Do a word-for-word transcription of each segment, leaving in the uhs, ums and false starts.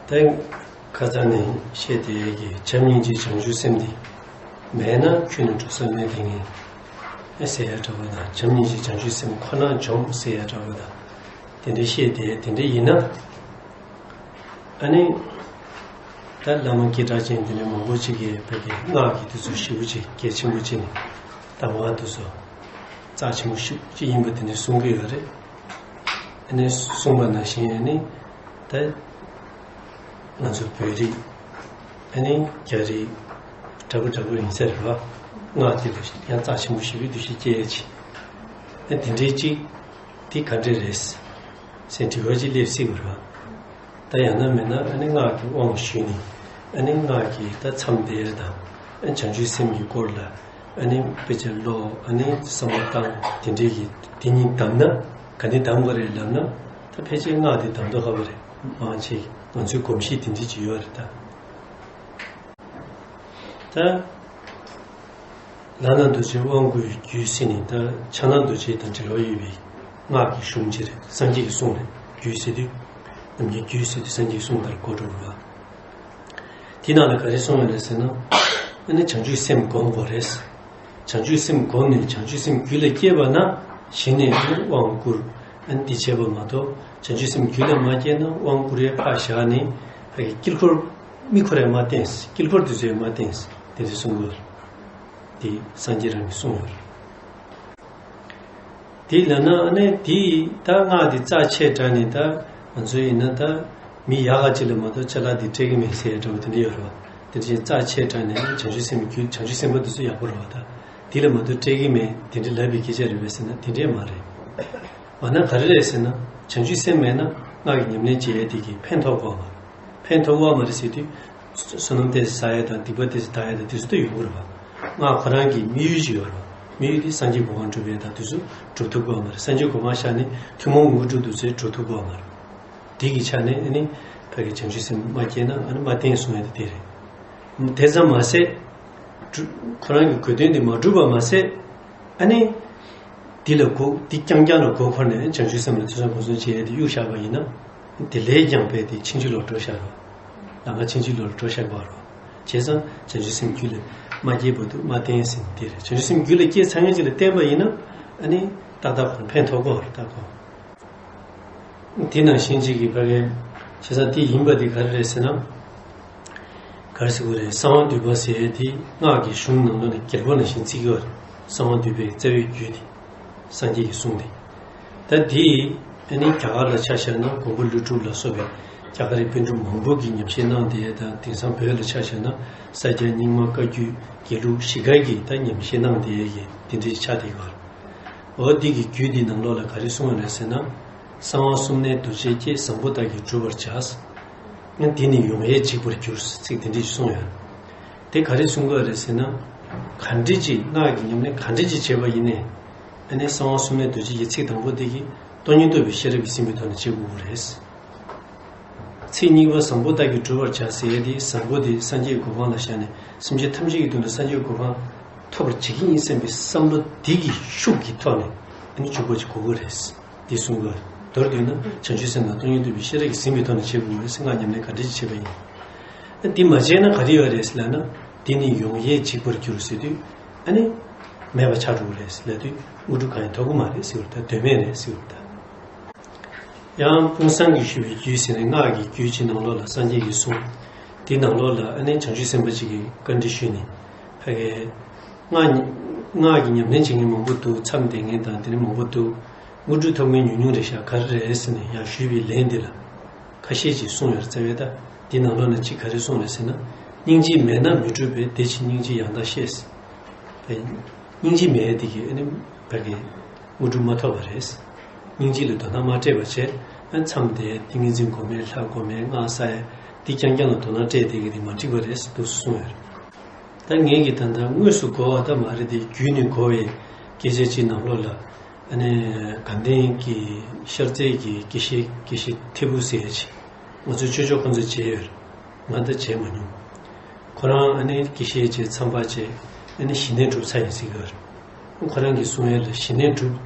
དེ་ཁ་སང་ནས་བཤད་བསྡད་ཡས་ཀྱི་བྱམས་སྙིང་རྗེ་བྱང་ཆུབ་སེམས་འདི་མེད་ན་ཁྱོད་ནི་འགྲོ་ས་མེད་དེ་ངས་ཨེ་ཟེར་ཡ་འདྲ་བོ་དང་། བྱམས་སྙིང་རྗེ་བྱང་ཆུབ་སེམས་ཁོ་ན་འཇོམས་ཟེར་ཡ་འདྲ་བོ་དང་། དེ་འདྲའི་བཤད་བསྡད་ཡས་དེ་འདྲ་ཡིན་ན། ཨ་ནི། ད་བླ་མ་སྐད་གྲགས་ཅན་དེ་འདྲའི་མང་པོ་ཅིག་གིས་བོད་ཀྱི་སྔགས་ཀྱི་དེ་ཚོ་ཞེ་པོ་ཅིག་གལ་ཆེན་པོ་ཅིག་ནས་གདམས་ངག་དེ་ཚོ་རྩ་ཆེན་པོ་ཞེ་པོ་ཅིག་ཡིན་པ་དེ་འདྲ་གསུང་གི་ཡོད་རེད། ཨ་ནི་གསུངས་པ་ནང་བཞིན་ཨ་ནི་ད་ང་ཚོ་བོད་རིགས་ཨ་ནི་རྒྱ་རིགས་འདྲ་པོ་འདྲ་པོ་ཡིན་ས་རེད་བ། སྔགས་དེ་ལ་ཡང་རྩ་ཆེན་པོ་ཞེ་པོའི་འདུ་ཤེས་སྐྱེ་ཡས་ཅིག་ཨ་དེ་འདྲའི་ཅིག་དེ་ག་འདྲ་རེད། ཟེར་དྲི་བ་ཅིག་སླེབས་སྲིད་པ་རེད། ད་ཡང་ན་མིན་ན་ཨ་ནི་སྔགས་ཀྱི་དབང་ཞུས་ནས་ཨ་ནི་སྔགས་ཀྱི་ད་མཚམས་བསྡད་ཡ་དང་ཨ་ནི་བྱང་ཆུབ་སེམས་ཀྱི་སྐོར་ལ་ཨ་ནི་དཔེ་ཆ་ཀློག་ཨ་ནི་བསམ་བློ་བཏང་དེ་འདྲའི་གི་དེ་གཉིས་བསྡམས་ན་ག་འདྲ་བསྡམ་དགོས་རེད་ལབ་ན། ད་ཕལ་ཆེར་སྔགས་དེ་བསྡམ་མདོག་ཁ་པོ་རེད། མང་ཆེ་ང་ཚོའི་གོམས་གཤིས་དེ་འདྲ་ཅིག་ཡོད་རེད་ད། ད། ལག་ན་རྡོ་རྗེ་དབང་བསྐུར་བའི་རྒྱུད་ཟེར་ནས་ད་ཕྱག་ན་རྡོ་རྗེ་དང་འབྲེལ་བ་ཡོད་པའི་སྔགས་ཀྱི་གཞུང་ཅིག་རེད། སངས་རྒྱས་ཀྱི་གསུང་རེད། རྒྱུད་ཟེར་དུས། ནམ་རྒྱུན་རྒྱུད་ཟེར་དུས་སངས་རྒྱས་ཀྱི་གསུང་ལྟར་གོ་འགྲོ་བ། དེའི་ནང་ལ་ག་རེ་གསུངས་ཡོད་རེད་ཟེར་ན། ཨ་ནི་བྱང་ཆུབ་སེམས་སྒོམ་དགོས་རེད། བྱང་ཆུབ་སེམས་བསྒོམས་ནས་བྱང་ཆུབ་སེམས་རྒྱུད་ལ་སྐྱེས་པ་ན་གཞི་ནས་དབང་བསྐུར། ཨ་ནི་འདི་བྱས་པ་མ་གཏོགས་བྱང་ཆུབ་སེམས་རྒྱུད་ལ་མ་སྐྱེས་ན་དབང་བསྐུར་ཡས་ཕར་བཞག་ནས་ཕ་གི་དཀྱིལ་འཁོར་དམིགས་སྐོར་ཡང་མ་བསྟན། དཀྱིལ་འཁོར་དེ་ཚོ་ཡང་མ་བསྟན། དེ་འདྲ་གསུང་གི་ཡོད་རེད། དེ་སངས་རྒྱས་རང་གིས་གསུངས་ཡོད་རེད། དེ་ལབ་ན་ཨ་ནི་དེ་ད་སྔགས་དེ་རྩ་ཆེ་དྲགས་ནས་ད་ང་ཚོ་ཡིན་ན་ད་མི་ཡག་ག་ཅིག་ལ་མ་གཏོགས་ཅ་ལག་དེ་སྤྲད་གི་མེད་ཟེར་ཡ་འདྲ་བོ་དེ་འདྲ་ཡོད་རེད་བ། དེ་འདྲ་ཅིག་རྩ་ཆེ་དྲགས་ནས་བྱང་ཆུབ་སེམས་རྒྱུད་བྱང་ཆུབ་སེམས་དཔའ་དེ་ཚོ་ཡག་པོ་རེད་བ། ད་དེ་ལ་མ་གཏོགས་སྤྲད་གི་མེད་དེ་འདྲ་ལབ་པའི་སྐད་ཆ་རེད་པས་ཟེར་ན་དེ་འདྲས་མ་རེད། འོ་ན་ག་རེ་རེད་ཟེར་ན། བྱང་ཆུབ་སེམས་མེད་ན་སྔགས་ཀྱི་ཉམས་ལེན་བྱེད་ཡས་དེ་གིས་ཕན་ཐོགས་དགོས་མ་རེད། ཕན་ཐོགས་དགོས་མ་རེད་ཟེར་དུས། བསོད་ནམས་ཏོག་ཙམ་བསགས་ཡས་དང་སྡིག་པ་ཏོག་ཙམ་དག་ཡས་དང་དེ་ཚོ་ད་ཡོང་གི་རེད་བ། སྔགས་ཁོ་རང་གི་དམིགས་ཡུལ་ཅིག་ཡོད་རེད་བ། དམིགས་ཡུལ་དེ་སངས་རྒྱས་གོ་འཕང་སྒྲུབ་ཡས་དང་དེ་ཚོ་སྒྲུབ་ཐུབ་དགོས་མ་རེད། སངས་རྒྱས་གོ་འཕང་བཞག་ནས་ཐུན་མོང་གི་དངོས་གྲུབ་དེ་ཚོ་སྒྲུབ་ཐུབ་དགོས་མ་རེད། དེ་གི་ཆ་ནས་ཨ་ནི་ཕ་གི་བྱང་ཆུབ་སེམས་མ་སྐྱེས་ན་ཨ་ནི་མ་བསྟེན་གསུང་ཡས་དེ་དེ་རེད། དེ་ཙམ་མ་ཟད། སྒྲུབ་ཁོ་རང་གི་དགོས་དོན་དེ་མ་གྲུབ་པ་མ་ཟད། ཨ་ནི། འདི་ལ་མགོ་འདི་རྐྱང་རྐྱང་ལ་མགོ་འཁོར་ནས་བྱང་ཆུབ་སེམས་ལ་ཐོས་བསམ་སྒོམ་གསུམ་བྱེད་ཡས་དེ་གཡུག་བཞག་པ་ཡིན་ན། དེ་ལས་ཀྱང་རྦད་དེ་ཕྱིན་ཅི་ལོག་འགྲོ་བཞག་རོགས། ལམ་ཁ་ཕྱིན་ཅི་ལོག་ལ་འགྲོ་བཞག་པ་རོགས། བྱས་ཙང་བྱང་ཆུབ་སེམས་རྒྱུད་ལ་མ་སྐྱེས་བར་དུ་མ་བསྟེན་ཟེར་དེ་རེད། བྱང་ཆུབ་སེམས་རྒྱུད་ལ་སྐྱེས་ཚར་མཁན་ཅིག་ལ་བསྟེན་པ་ཡིན་ན། ཨ་ནི་ཏག་ཏག་ཁོ་ཕན་ཐོགས་ཀྱི་ཡོད་རེད་ད་ཁོ། དེ་ནང་བཞིན་གཅིག་གིས་ཕ་གིའི་བྱས་ཙང་དེ་ཡིན་པ་དེ་ག་རེ་རེད་ཟེར་ན། ག་རེ་ཟེར་དགོས་རེད། གསང་བ་འདུས་པ་ཟེར་ཡས་དེ་སྔགས་ཀྱི་གཞུང་ནང་ལོགས་ནས་རྒྱལ་པོ་ནང་བཞིན་བརྩི་གི་ཡོད་རེད། གསང་བ་འདུས་པའི་རྩ་བའི་རྒྱུད་དེ། སངས་རྒྱས་ཀྱི་གསུང་དེ། ད་དེ་ཨ་ནི་རྒྱ་གར་ལ་ཆ་བཞག་ན་མགོན་པོ་ཀླུ་སྒྲུབ་ལ་སོགས་པའི་རྒྱ་གར་རི་པཎ་གྲུབ་མང་པོ་གིས་ཉམས་བཞེས་གནང་བསྡད་ཡས་དང་། དེང་སང་བོད་ལ་ཆ་བཞག་ན་ས་སྐྱ་རྙིང་མ་བཀའ་བརྒྱུད་དགེ་ལུགས་བཞི་ཀ་གིས་ད་ཉམས་བཞེས་གནང་བསྡད་ཡས་ཀྱི་དེ་འདྲའི་ཆ་དེ་ག་རེད། འོ་འདི་གི་རྒྱུད་འདི་ནང་ལོགས་ལ་ག་རེ་གསུངས་ཡོད་རེད་ཟེར་ན། གསང་བ་གསུམ་ལྡན་རྡོ་རྗེ་སྐྱེས། བཟང་པོ་དག་གིས་བསྒྲུབ་པར་བྱ། དེ་ནི་ཡོང་ཡས་འཇིག་པར་འགྱུར། ཚིག་འདི་འདྲ་ཞིག་གསུངས་ཡོད། དེ་ག་རེ་གསུང་གི་ཡོད་རེད་ཟེར་ན། ག་འདྲ་ཅིག་སྔགས་ཀྱི་ཉམས་ལེན་ག་འདྲ་ཅིག་བྱས་པ་ཡིན་ནའི། ཨ་ནི་གསང་བ་གསུམ་ལྡན་རྡོ་རྗེ་ཡི་ཚིག་དང་པོ་དེ་གིས་སྟོང་ཉིད་རྟོགས་པའི་ཤེས་རབ་ཀྱིས་ཟིན་པའི་ཐོག་ནས་བྱེད་དགོས་ཀྱི་རེད། ཚིག་གཉིས་པ་བཟང་པོ་དག་གིས་བསྒྲུབ་པར་བྱ་ཟེར་ཡས་དེ། བཟང་པོ་དེ་སངས་རྒྱས་གོ་འཕང་ལ་བཞག་ནས་སེམས་ཅན་ཐམས་ཅད་ཀྱི་དོན་དུ་སངས་རྒྱས་གོ་འཕང་ཐོབ་པར་བྱེད་ཀྱི་ཡིན་བསམ་པའི་བསམ་བློ་འདི་གི་ཤུགས་ཀྱི་ཐོག་ནས་ཨ་ནི་འཇུག་པ་ཅིག་དགོས་ཀྱི་རེད། འདི་གསུང་གི། མདོར་བསྡུས་ན་བྱང་ཆུབ་སེམས་དང་སྟོང་ཉིད་རྟོགས་པའི་ཤེས་རབ་ཀྱིས་ཟིན་པའི་ཐོག་ནས་བྱེད་དགོས་ཀྱི་རེད་ཟེར། སྔགས་ཉམས་ལེན་ག་འདྲ་ཅིག་བྱས་པ་ཡིན། འདི་མ་བྱས་ན་ག་རེ་ཡོད་རེད་ཟེར་ལབ་ན། འདི་ནི་ཡོང་ཡས་འཇིག་པར་འགྱུར་ཟེར་དུས། ཨ་ནི། མེད་པ་ཆགས་འགྲོ་གི་རེད་ཟེར་ལབ་དུས་དངོས་གྲུབ་གང་ཡང་ཐོབ་ཀྱི་མ་རེད་ཟེར་བ་དང་དོན་མེད་རེད་ཟེར་བ་དང་། ཡང་དཔུང་བཟང་གིས་ཞུས་པའི་རྒྱུད་ཟེར་ནས་སྔགས་ཀྱི་རྒྱུད་ཅིག་ནང་ལོགས་ལ་སངས་རྒྱས་ཀྱིས་གསུངས། དེའི་ནང་ལོགས་ལ་ཨ་ནི་བྱང་ཆུབ་སེམས་དཔའ་ཅིག་གིས་བཀའ་འདྲི་ཞུས་ནས། ཕ་གིའི་སྔགས་སྔགས་ཀྱི་ཉམས་ལེན་བྱེད་མཁན་མང་པོ་འདུག་མཚམས་བསྡད་མཁན་དང་དེ་ནས་མང་པོ་འདུག་དངོས་གྲུབ་ཐོབ་མཁན་ཉུང་ཉུང་རེད་ཤག་ག་རེ་རེད་ཟེར་ནས་ཡང་ཞུས་པའི་ལན་འདི་ལ། ཁ་ཤས་ཅིག་གསུངས་ཡོད་རེད། རྩ་བའི་ད་འདི་ནང་ལོགས་ན་གཅིག་ག་རེ་གསུངས་རེད་ཟེར་ན། སྙིང་རྗེ་མེད་ན་མི་འགྲུབ་པས། དེ་ཕྱིར་སྙིང་རྗེ་ཡང་དག་བཤད། སྙིང་རྗེ་མེད་དེ་གིས་ཨ་ནི་བར་གྱི་དངོས་གྲུབ་མ་ཐོབ་པ་རེད། སྙིང་རྗེ་ལ་དོ་སྣང་མ་སྤྲད་པ་བྱས། ཨ་མཚམས་དེ་ཏིང་ངེ་འཛིན་སྒོམ་ཡས་ལྷ་སྒོམ་ཡས་སྔགས་བསགས་ཡས་འདི་རྐྱང་རྐྱང་ལ་དོ་སྣང་སྤྲད་དེ་གི་དེ་མ་འགྲིག་པ་རེད་འདུག་གསུངས་ཡོད་རེད། ད་ངས་ཀྱི་ད་ལྟ་དངོས་སུ་གོ་བ་ད་མ་རེད་དེ་བརྒྱུད་ནས་གོ་བའི་སྐད་ཆ་ཅིག་ནང་ལོགས་ལ། ཨ་ནི་དགའ་ལྡན་གྱི་ཤར་རྩེ་གི་དགེ་བཤེས་དགེ་བཤེས་ཐེ་བུ་ཟེར་ཡས་ཅིག་ང་ཚོའི་ཆོས་ཕྱོགས་ཁོང་ཚོས་མཇལ་ཡོད་རེད། ང་ད་མཇལ་མ་མྱོང་། ཁོ་རང་ཨ་ནི་དགེ་བཤེས་བྱས་མཚམས་པ་བྱས་ཨ་ནི་ཞི་གནས་གྲུབ་ཚར་ཡིན་ཟེར་གྱི་ཡོད་རེད། ཁོ་རང་གིས་གསུང་ཡས་ལ་ཞི་གནས་གྲུབ།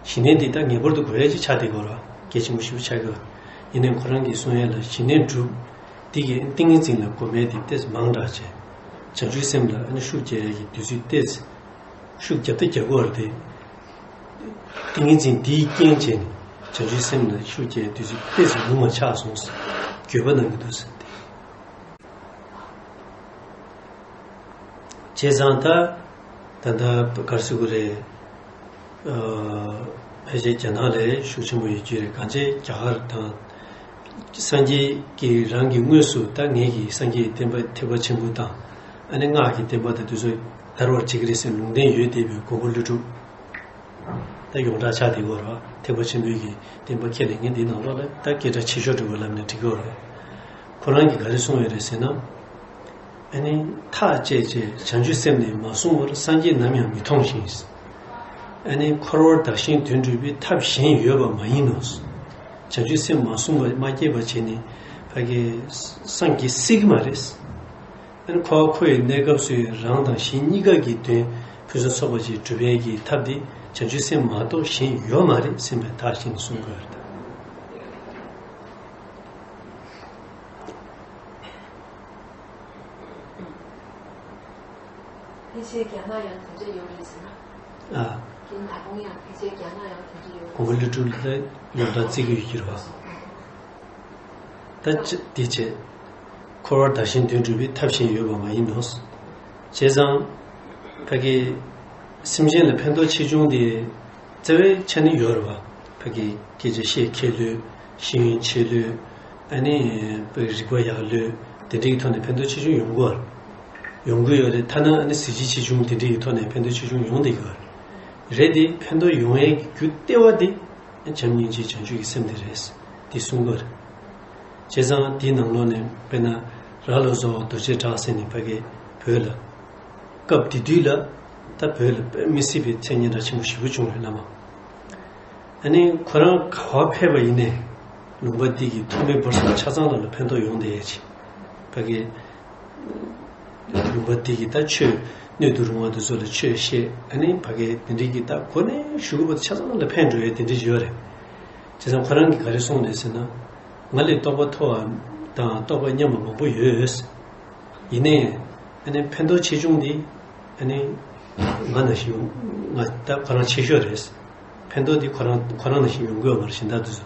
ཞི་གནས་འདི་ད་ངེས་པར་དུ་དགོས་ཡས་ཅིག་ཆགས་བསྡད་ཀྱི་ཡོད་རེད། གལ་ཆེན་པོ་ཞེ་པོ་ཆགས་ཀྱི་ཡོད་རེད། ཡིན་ནའི་ཁོ་རང་གིས་གསུང་ཡས་ལ་ཞི་གནས་སྒྲུབ། འདི་གི་ཏིང་ངེ་འཛིན་ལ་གོམས་ཡས་དེ་ཏོག་ཙམ་མང་དྲགས་བྱས། བྱང་ཆུབ་སེམས་ལ་ཨ་ནི་ཤུགས་རྒྱག་ཡས་ཀྱི་དུས་ཚོད་ཏོག་ཙམ་ཤུགས་རྒྱབ་ད་རྒྱག་གི་ཡོད་རེད་དེ། ཏིང་ངེ་འཛིན་འདིའི་རྐྱེན་བྱས་ནས་བྱང་ཆུབ་སེམས་ལ་ཤུགས་རྒྱག་ཡས་དུས་ཚོད་ཏོག་ཙམ་ཉུང་བ་ཆགས་སོང་ཟེར། འགྱོད་པ་གནང་གི་འདུག་ཟེར་ཏེ། བྱས་ཙང་ད་ད་ལྟ་ག་རེ་ཟེར་དགོས་རེད། ཨ། ཕལ་ཆེར་རྒྱ་ནག་ལ་ཤུགས་ཆེན་པོ་ཡོད་ཀྱི་རེད། གང་ཅི་རྒྱ་གར་དང་སངས་རྒྱས་ཀྱིས་རང་གི་དངོས་སུ་ད་ངེད་ཀྱི་སངས་རྒྱས་ཀྱི་བསྟན་པ་ཐེག་པ་ཆེན་པོ་དང་ཨ་ནི་སྔགས་ཀྱི་བསྟན་པ་དང་དེ་ཚོ་དར་བར་བྱེད་ཀྱི་རེད་ཟེར་ལུང་བསྟན་ཡོད་བསྡད་པའི་མགོན་པོ་ཀླུ་སྒྲུབ། ད་ཡོངས་གྲགས་ཆགས་བསྡད་ཡོད་རེད་བ། ཐེག་པ་ཆེན་པོའི་གི་བསྟན་པ་ཁས་ལེན་མཁན་འདིའི་ནང་ལོགས་ལ་ད་སྐད་གྲགས་ཆེ་ཤོས་འདྲ་བོ་ལབ་ན་འགྲིག་གི་ཡོད་རེད། ཁོ་རང་གིས་ག་རེ་གསུངས་ཡོད་རེད་ཟེར་ན། ཨ་ནི་ཐག་བཅད་བཅད་བྱང་ཆུབ་སེམས་ནི་མ་བཟུང་བར་སངས་རྒྱས་ནམ་ཡང་མི་མཐོང་ཞིང་། ཨ་ནི་འཁོར་བར་བདག་གཞན་དོན་སྒྲུབ་པའི་ཐབས་གཞན་ཡོད་པ་མ་ཡིན་ནོ། བྱང་ཆུབ་སེམས་མ་བཟུང་བ་མ་སྐྱེས་པ་བྱས་ནས་ཕ་གི་སངས་རྒྱས་སྲིད་ཀྱི་མ་རེད། ཨ་ནི་འཁོར་བ་འཁོར་བའི་གནས་སྐབས་སུ་རང་དང་གཞན་གཉིས་ཀ་གི་དོན་ཕུན་སུམ་ཚོགས་པ་ཅིག་སྒྲུབ་པའི་གི་ཐབས་དེ་བྱང་ཆུབ་སེམས་མ་གཏོགས་གཞན་ཡོད་མ་རེད་སེམས་པའི་ཐག་བཅད་ནས་གསུང་དགོས་རེད། ཕལ་ཆེར་རྒྱ་ནག་ཡང་དེ་འདྲ་ཡོད་རེད་ཟེར་ན། ཨ། ཀིན་ད་དུང་ཡང་ཕལ་ཆེར་རྒྱ་ནག་ཡང་དེ་འདྲ་ཡོད་རེད། གོང་བུ་ཀླུ་སྒྲུབ་ལ་ཡོངས་གྲགས་བརྩི་གི་ཡོད་ཀྱི་རེད་བ། ད་ཅི་དེ་བྱས། འཁོར་བར་བདག་གཞན་དོན་སྒྲུབ་པའི་ཐབས་གཞན་ཡོད་པ་མ་ཡིན་ནོ། བྱས་ཙང་། ཕ་གི། སེམས་ཅན་ལ་ཕན་ཐོགས་ཆེ་ཆུང་དེ། རྩ་བའི་ཆ་ནས་ཡོད་རེད་བ། ཕ་གི་སྐད་ཆ་བཤད་མཁས་ལོས། ཤེས་ཡོན་ཆེ་ལོས། ཨ་ནི་ཕ་གི་རིག་པ་ཡག་ལོས། དེ་འདྲའི་ཐོག་ནས་ཕན་ཐོགས་ཆེ་ཆུང་ཡོང་གི་ཡོད་རེད། ཡོང་གི་ཡོད་རེད། ཐ་ན་ཨ་ནི་གཟི་བརྗིད་ཆེ་ཆུང་དེ་འདྲའི་ཐོག་ནས་ཕན་ཐོགས་ཆེ་ཆུང་ཡོང་བསྡད་ཀྱི་ཡོད་རེད། རེད་དེ་ཕན་ཐོགས་ཡོང་ཡས་ཀྱི་རྒྱུ་ལྟེ་བ་དེ་བྱམས་སྙིང་རྗེ་བྱང་ཆུབ་ཀྱི་སེམས་དེ་རེད། དེ་གསུང་གི་ཡོད་རེད། བྱས་ཙང་དེའི་ནང་ལོགས་ནས་དཔེར་ན་རྭ་ལོ་ཙཱ་བ་རྡོ་རྗེ་བྲག་ཟེར་ནས་ཕ་གི་བོད་ལ། སྐབས་དེ་དུས་ལ་ད་བོད་ལ་དཔེ་མི་སྲིད་པའི་མཚན་སྙན་གྲགས་ཆེན་པོ་ཞེ་པོ་བྱུང་བའི་བླ་མ། ཨ་ནི་ཁོ་རང་ག་བ་ཕེབས་པ་ཡིན་ནའི་ལུང་པ་འདི་གི་ཐོག་མའི་བར་གསུམ་ཆ་ཚང་ལ་ལ་ཕན་ཐོགས་ཡོང་བསྡད་ཡས་ཅིག་ཕ་གི། ལུང་པ་འདི་གི་ད་ཆོས་སྣོད་དུ་རུང་བ་དེ་ཚོ་ལ་ཆོས་བཤད། ཨ་ནི་ཕ་གི་དེ་འདྲའི་གི་ད་གོ་གནས་ཞུ་དགོས་པ་ཆ་ཚང་ལ་ཕན་འགྲོ་ཡས་དེ་འདྲའི་ཡོད་རེད། བྱས་ཙང་ཁོ་རང་གིས་ག་རེ་གསུངས་རེད་ཟེར་ན། ང་ལས་རྟོགས་པ་མཐོ་བ་དང་རྟོགས་པ་མཉམ་པ་མང་པོ་ཡོད། ཡིན་ནའི། ཨ་ནི་ཕན་ཐོགས་ཆེ་ཆུང་འདི། ཨ་ནི། ང་ནང་བཞིན་ང་ད་ཁོ་རང་ཆེ་ཤོས་རེད། ཕན་ཐོགས་འདི་ཁོ་རང་ཁོ་རང་ནང་བཞིན་ཡོང་གི་ཡོད་མ་རེད་གཞན་དག་དེ་ཚོ།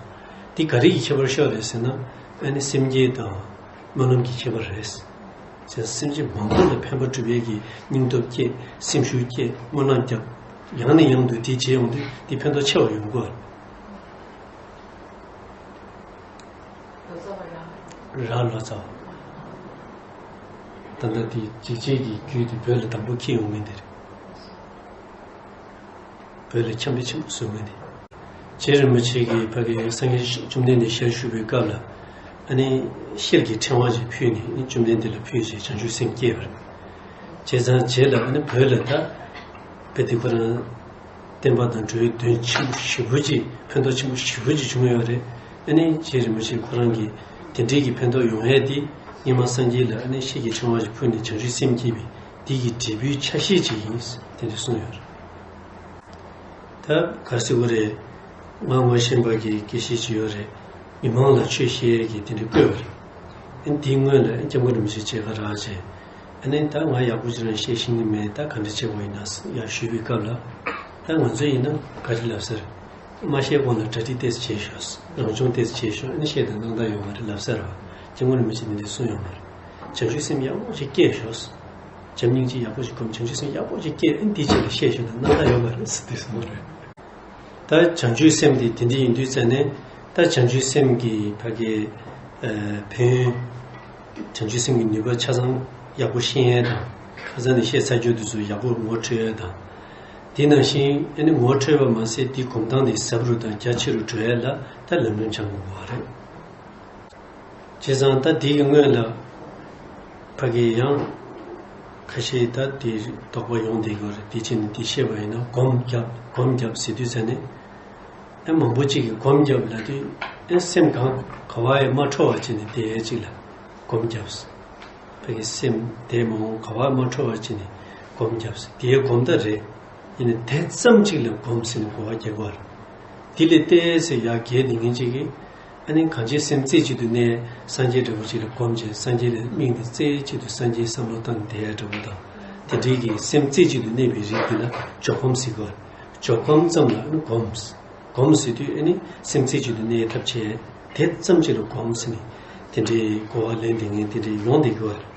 འདི་ག་རེ་ཡི་ཁྱད་པར་ཤོས་རེད་ཟེར་ན། ཨ་ནི་སེམས་བསྐྱེད་དང་སྨོན་ལམ་གྱི་ཁྱད་པར་རེད། ཅེས་སེམས་ཅན་མང་པོ་ལ་ཕན་པ་སྒྲུབ་པའི་གི་སྙིང་སྟོབས་བསྐྱེད། སེམས་ཤུགས་བསྐྱེད། སྨོན་ལམ་བརྒྱབ། ཡང་ནས་ཡང་དུ་དེ་བྱེད་ཡོང་དུས་འདི་ཕན་ཐོགས་ཆེ་བ་ཡོང་གི་ཡོད་རེད། རྭ་ལོ་ཙཱ་བ། ད་ལྟ་དེ་འཇིགས་བྱེད་ཀྱི་རྒྱུད་དེ་བོད་ལ་དང་པོ་འཁྱེར་ཡོང་མཁན་དེ་རེད། བོད་ལ་འཁྱམས་པའི་ཆེན་པོ་བཟོ་མཁན་དེ། རྗེ་རིན་པོ་ཆེ་གིས་ཕ་གི་སངས་རྒྱས་བཅོམ་ལྡན་འདས་ཞལ་བཞུགས་པའི་སྐབས་ལ། ཨ་ནི་ཤེལ་གྱི་ཕྲེང་བ་ཞིག་ཕུལ་ནས་ནི་བཅོམ་ལྡན་འདས་ལ་ཕུལ་རྗེས་བྱང་ཆུབ་སེམས་སྐྱེས་པ་རེད། བྱས་ཙང་རྗེ་ལ་ཨ་ནི་བོད་ལ་ད། དཔེ་དེ་ཁོ་རང་། བསྟན་པ་དང་འགྲོ་བའི་དོན་ཆེན་པོ་ཞེ་པོ་ཅིག་ཕན་ཐོགས་ཆེན་པོ་ཞེ་པོ་ཅིག་བྱུང་ཡོད་རེད། ཨ་ནི་རྗེ་རིན་པོ་ཆེ་ཁོ་རང་གིས་དེ་འདྲའི་གི་ཕན་ཐོགས་ཡོང་ཡས་དེ་སྔོན་མ་སངས་རྒྱས་ལ་ཨ་ནི་ཤེལ་གྱི་ཕྲེང་བ་ཞིག་ཕུལ་ནས་བྱང་ཆུབ་སེམས་བསྐྱེད་པའི་དེ་གི་འབྲས་བུའི་ཆ་ཤས་ཅིག་ཡིན་དེ་འདྲ་གསུངས་ཡོད་རེད། ད་ག་རེ་ཟེར་དགོས་རེད། ང་ངོ་ཤེས་པ་གི་དགེ་བཤེས་ཅིག་ཡོད་རེད། མི་མང་ལ་ཆོས་བཤད་ཡས་ཀྱི་དེ་འདྲ་བསྐོས་པ་རེད། ཨ་ནི་དེའི་སྔོན་ལ་ཨ་ནི་སྐྱབས་མགོན་རིན་པོ་ཆེ་མཇལ་ཁ་རག་བྱས། ཨ་ནི་ད་ང་ཡག་པོ་ཅིག་རང་བཤད་ཤེས་ཀྱི་མེད། ད་ག་འདྲ་བྱེད་དགོས་ཡིན་ན་ཡར་ཞུས་པའི་སྐབས་ལ། ད་ང་ཚོ་ཡིན་ན་ག་རེ་ལབ་ས་རེད། མ་བཤད་གོང་ལ་གྲ་སྒྲིག་ཏོག་ཙམ་བྱས་ཤོག་རང་སྦྱོང་ཏོག་ཙམ་བྱས་ཤོག་ཨ་ནི་བཤད་དང་སྣང་དག་ཡོང་བ་རེད་ལབ་ས་རེད་བ། སྐྱབས་མགོན་རིན་པོ་ཆེ་འདི་འདྲ་གསུངས་ཡོད་མ་རེད། བྱང་ཆུབ་སེམས་ཡག་པོ་ཅིག་སྐྱེས་ཤོག་བྱམས་སྙིང་རྗེ་ཡག་པོ་ཅིག་སྒོམ། བྱང་ཆུབ་སེམས་ཡག་པོ་ཅིག་སྐྱེས། ཨ་ནི་དེའི་རྗེས་ལ་བཤད་ཤོག་དང་སྣང་དག་ཡོང་བ་རེད་ཟེར་དེ་གསུངས་པ་རེད། ད་བྱང་ཆུབ་སེམས་དེ་དེ་འདྲ་ཡིན་དུས་ཙ་ནས་ད་བྱང་ཆུབ་སེམས་ཀྱི་ཕ་གི་ཨ་ཕན་ཡོན། བྱང་ཆུབ་སེམས་ཀྱི་ནུས་པ་ཆ་ཚང་ཡག་པོ་ཤེས་ཡས་དང་། ཁ་སང་ནས་བཤད་ཚར་རྒྱུ་དེ་ཚོ་ཡག་པོ་ངོ་འཕྲོད་ཡས་དང་། དེ་ནང་བཞིན་ཨ་ནི་ངོ་འཕྲོད་པ་མ་ཟད་དེའི་གོམ་སྟངས་དེ་ཟབ་རུ་དང་རྒྱ་ཆེ་རུ་འགྲོ་ཡས་ལ་ད་ལམ་རིམ་སྦྱང་དགོས་པ་རེད། བྱས་ཙང་ད་དེའི་སྔོན་ལ་ཕ་གི་ཡང་ཁ་ཤས་ད་དེ་དོགས་པ་ཡོང་བསྡད་ཡོད་རེད། དེ་ཕྱིན་ནས་དེ་བཤད་པ་ཡིན་ན་སྒོམ་རྒྱབ་སྒོམ་རྒྱབ་ཟེར་དུས་ཙ་ནས། ཨེ་མང་པོ་ཅིག་གིས་སྒོམ་རྒྱབ་ལབ་དུས་ཨེ་སེམས་གང་ག་བ་ཡང་མ་འཕྲོ་བ་བྱས་ནས་བསྡད་ཡས་ཅིག་ལ་སྒོམ་རྒྱབ། ཕ་གི་སེམས་དེ་མ་འོངས་ག་བ་མ་འཕྲོ་བ་བྱས་ནས་སྒོམ་རྒྱབ། དེའི་སྒོམ་ད་རེད། ཡིན་ནའི་དེ་ཙམ་ཅིག་ལ་སྒོམ་ཟེར་ནས་གོ་བ་རྒྱག་གི་ཡོད་རེད། དེ་ལས་ཏོག་ཙམ་ཡར་བརྒལ་ནས་ངེད་ཅིག་གིས། ཨ་ནི་གང་ཅི་སེམས་རྩེ་གཅིག་ཏུ་གནས་སངས་རྒྱས་འདྲ་བོ་ཅིག་ལ་སྒོམ་བྱས་སངས་རྒྱས་ལ་དམིགས་ནས་རྩེ་གཅིག་ཏུ་སངས་རྒྱས་བསམ་བློ་བཏང་བསྡད་ཡ་འདྲ་བོ་དང་། དེ་འདྲའི་གི་སེམས་རྩེ་གཅིག་ཏུ་གནས་པའི་རིགས་དེ་ལ་འཇོག་སྒོམ་ཟེར་གི་ཡོད་རེད། འཇོག་སྒོམ་ཙམ་ལ་ཨ་ནི་སྒོམ། སྒོམ་ཟེར་དུས་ཨ་ནི་སེམས་རྩེ་གཅིག་ཏུ་གནས་ཐབས་བྱས། དེ་ཙམ་ཅིག་ལ་སྒོམ་ཟེར་ནས་དེ་འདྲའི་གོ་བ་ལེན་བསྡད་མཁན་དེ་འདྲའི་ཡོང་བསྡད་ཀྱི་ཡོད་རེད།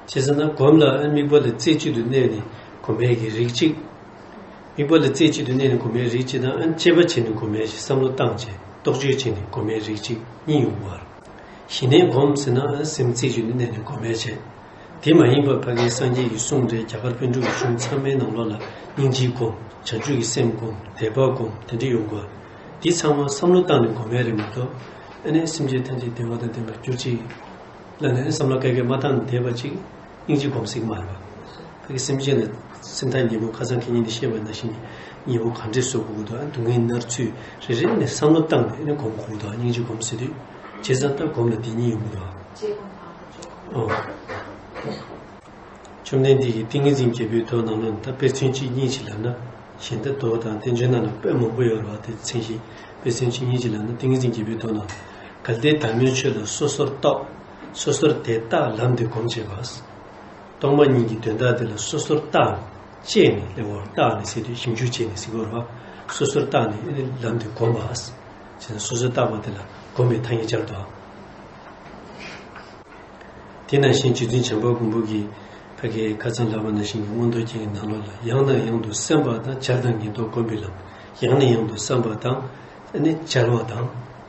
བྱས་ཙང་ན་སྒོམ་ལ་ཨ་དམིགས་པ་ལ་རྩེ་གཅིག་ཏུ་གནས་ནས་སྒོམ་པའི་གི་རིགས་གཅིག་དམིགས་པ་ལ་རྩེ་གཅིག་ཏུ་གནས་ནས་སྒོམ་པའི་རིགས་གཅིག་དང་། ཨ་དཔྱད་པ་བྱས་ནས་སྒོམ་པའི་གི་བསམ་བློ་བཏང་བྱས་རྟོག་དཔྱོད་བྱས་ནས་སྒོམ་པའི་རིགས་གཅིག་གཉིས་ཡོང་བ་རེད། གཞི་ནས་སྒོམ་ཟེར་ན་ཨ་སེམས་རྩེ་གཅིག་ཏུ་གནས་ནས་སྒོམ་པའི་བྱས། དེ་མ་ཡིན་པ་ཕ་གིའི་སངས་རྒྱས་ཀྱི་གསུང་རེད། རྒྱ་གར་པཎ་གྲུབ་ཀྱི་གཞུང་ཚང་མའི་ནང་ལོགས་ལ་སྙིང་རྗེའི་སྒོམ། བྱང་ཆུབ་ཀྱི་སེམས་སྒོམ། དད་པ་སྒོམ། དེ་འདྲ་ཡོང་དགོས། འདི་ཚང་མ་བསམ་བློ་བཏང་ནས་སྒོམ་ཡ་རེད་མ་གཏོགས། ཨ་ནི་སེམས་ཅན་ཐམས་ཅད་བདེ་བ་དང་ལྡན་པར་གྱུར་ཅིག་ལབ་ནས་བསམ་བློ་སྐད་སྐད་མ་བཏང་ནས་བསྡད་པ་ཅིག་སྙིང་རྗེ་སྒོམ་སྲིད་མ་རེད་པ། ཕ་གི་སེམས་ཅན་ལ་སེམས་ཐག་ཉེ་པོ། ཁ་སང་ཁེ་ཉིན་ནས་བཤད་པ་ནང་བཞིན་ཉེ་པོ་ག་འདྲས་བཟོ་དགོས་ཀྱི་འདུག་ཨ་སྡུག་བསྔལ་མནར་ཚུལ་རེ་རེ་ནས་བསམ་བློ་བཏང་ནས་ཨ་ནི་སྒོམ་དགོས་ཀྱི་འདུག་སྙིང་རྗེ་སྒོམ་ཟེར་དུས། བྱས་ཙང་ད་སྒོམ་ལ་འདི་གཉིས་ཡོང་གི་འདུག་ཨ། བཅོམ་ལྡན་འདས་ཀྱིས་ཏིང་ངེ་འཛིན་བརྒྱད་པོའི་མདོ་ནང་ལ་ད་དཔེ་མཚོན་གཅིག་གཉིས་ཅིག་ལབ་ན། གཞན་དག་མདོ་དང་བསྟན་བཅོས་ནང་ལ་དཔེ་མང་པོ་ཡོད་རེད་བ། དེ་མཚན་གཞི་དཔེ་མཚོན་གཅིག་གཉིས་ཅིག་ལབ་ན། ཏིང་ངེ་འཛིན་བརྒྱད་པོའི་མདོ་ནང་། གལ་ཏེ་བདག་མེད་ཆོས་ལ་སོ་སོར་རྟོག་སོ་སོར་དེ་བརྟགས་ལམ་དུ་སྒོམ་བྱེད་པ། རྟོག་མ་གཉིས་ཀྱི་དོན་དག་དེ་ལ་སོ་སོར་བརྟགས་ནས་དཔྱད་ནས་སླེབས་པ། བརྟགས་ནས་ཟེར་དུས་ཞིབ་འཇུག་བྱས་ནས་ཟེར་དགོས་རེད་བ། སོ་སོར་བརྟགས་ནས་ལམ་དུ་སྒོམ་པ། བྱས་ན་སོ་སོར་བརྟགས་པ་དེ་ལ་སྒོམ་པའི་ཐ་སྙད་སྦྱར་ཏོ། དེ་ནང་བཞིན་རྗེ་བཙུན་བྱམས་པ་མགོན་པོ་གིས་ཕ་གིའི་ཁ་སང་ལབ་པ་ནང་བཞིན་གྱི་མངོན་རྟོགས་རྒྱན་གྱི་ནང་ལོགས་ལ། ཡང་ནས་ཡང་དུ་བསམ་པ་དང་། བྱ་དང་ངེས་རྟོག་སྒོམ་པའི་ལམ། ཡང་ནས་ཡང་དུ་བསམ་པ་དང་། ཨ་ནི་བྱ་བ་དང་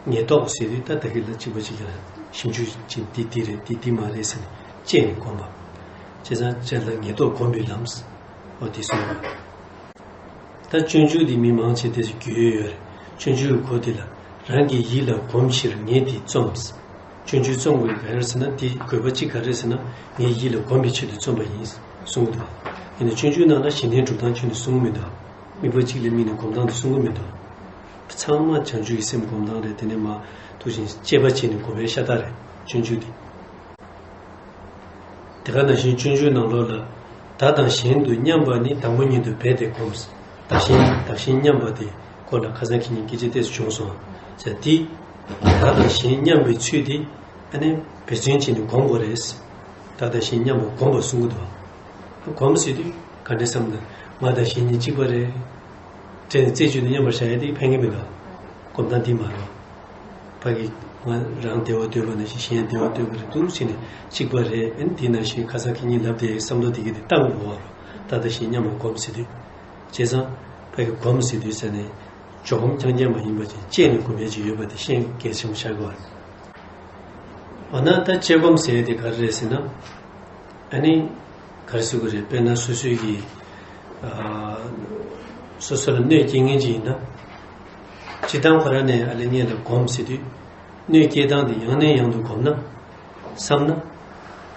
ངེས་རྟོག་ཟེར་དུས་ད་ད་གི་ལ་གཅིག་པ་གཅིག་གི་ལ་ཞིབ་འཇུག་བྱེད། འདི་འདི་རེད། འདི་འདི་མ་རེད་ཟེར་ནས་དཔྱད་ནས་སྒོམ་པ། བྱས་ཙང་བྱ་དང་ངེས་རྟོག་སྒོམ་པའི་ལམ། འོ་དེ་གསུངས་པ། ད་སྤྱོད་འཇུག་འདི་མི་མང་ཆེ་དེ་ཚོ་རྒྱུས་ཡོད་ཡོད་རེད། སྤྱོད་འཇུག་གི་སྒོ་དེ་ལ་རང་གི་ཡིད་ལ་གོམས་ཕྱིར་ངས་འདི་རྩོམ། སྤྱོད་འཇུག་རྩོམ་དགོས་ག་རེ་ཟེར་ན། དེའི་དགོས་པ་གཅིག་ག་རེ་ཟེར་ན། ངའི་ཡིད་ལ་གོམས་པའི་ཆེད་དུ་རྩོམ་པ་ཡིན་གསུང་གི་འདུག་ཡིན་ནའི་སྤྱོད་འཇུག་ནང་ལ་གཞི་རྟེན་གྲུབ་སྟངས་ཁྱོན་ནས་གསུང་གི་མི་འདུག་དམིགས་པ་གཅིག་ལ་དམིགས་ནས་སྒོམ་སྟངས་དེ་གསུང་གི་མི་འདུག་ཚང་མ་བྱང་ཆུབ་ཀྱི་སེམས་སྒོམ་སྟངས་རེད། དེ་ནས་མ་ཐུག་ཅིང་དཔྱད་པ་བྱས་ནས་སྒོམ་པའི་ཤ་སྟག་རེད། སྤྱོད་འཇུག་འདི། དེ་ག་ནང་བཞིན་སྤྱོད་འཇུག་ནང་ལོགས་ལ། བདག་དང་གཞན་དུ་མཉམ་པ་ནི། དང་པོ་ཉིད་དུ་སྦས་ཏེ་སྒོམ། བདག་གཞན་བདག་གཞན་མཉམ་པ་དེ་སྐོར་ལ་ཁ་སང་ཁེ་ཉིན་སྐད་ཆ་ཏོག་ཙམ་བྱུང་སོང་། བྱས་ཙང་དེ་བདག་དང་གཞན་མཉམ་པའི་ཚུལ་དེ་ཨ་ནི་འབད་བརྩོན་བྱས་ནས་སྒོམ་དགོས་རེད། བདག་དང་གཞན་མཉམ་པ་སྒོམ་པ་གསུང་གི་འདུག་སྒོམ་ཟེར་དུས་ག་འདྲ་བསམ་ན། ང་དང་གཞན་གཉིས་གཅིག་པ་རེད། དྲན་རྩེ་གཅིག་ཏུ་མཉམ་པར་བཞག་ཡ་དེ་ཕན་གྱི་མི་འདུག་སྒོམ་སྟངས་འདི་མ་རེད། ཕ་གི་ང་རང་བདེ་བ་འདོད་པ་ནང་བཞིན་གཞན་བདེ་བ་འདོད་པ་རེད་འདུག་ཟེར་ནས་གཅིག་པ་རེད། ཨ་ནི་དེ་ནང་བཞིན་ཁ་སང་ཁེ་ཉིན་ལབ་དེ་བསམ་བློ་དེ་གི་དེ་བཏང་དགོས་པ་རེད། ད་ལྟ་བཞིན་མཉམ་པར་སྒོམ་ཟེར་དུས། བྱས་ཙང་ཕ་གི་སྒོམ་ཟེར་དུས་ཟེར་ནས་འཇོག་སྒོམ་རྐྱང་རྐྱང་མ་ཡིན་པ་ཅིག་དཔྱད་ནས་སྒོམ་ཡ་ཅིག་ཡོད་པ་དེ་ཤེས་གལ་ཆེན་པོ་ཆགས་ཀྱི་ཡོད་རེད། འོ་ན་ད་དཔྱད་སྒོམ་ཟེར་ཡ་དེ་ག་རེ་རེད་ཟེར་ན། ཨ་ནི་ག་རེ་ཟེར་དགོས་རེད། དཔེར་ན་སོ་སོའི་གི་ཨ་སོ་སོ་ལ་གནོད་སྐྱེལ་མཁན་ཅིག་ཡིན་ན། སྤྱིར་བཏང་ཁོ་རང་ནས་ཨ་ལེ་ངས་ལ་སྒོམ་ཟེར་དུས། གནོད་སྐྱེལ་སྟངས་དེ་ཡང་ནས་ཡང་དུ་སྒོམ་ན། བསམ་ན།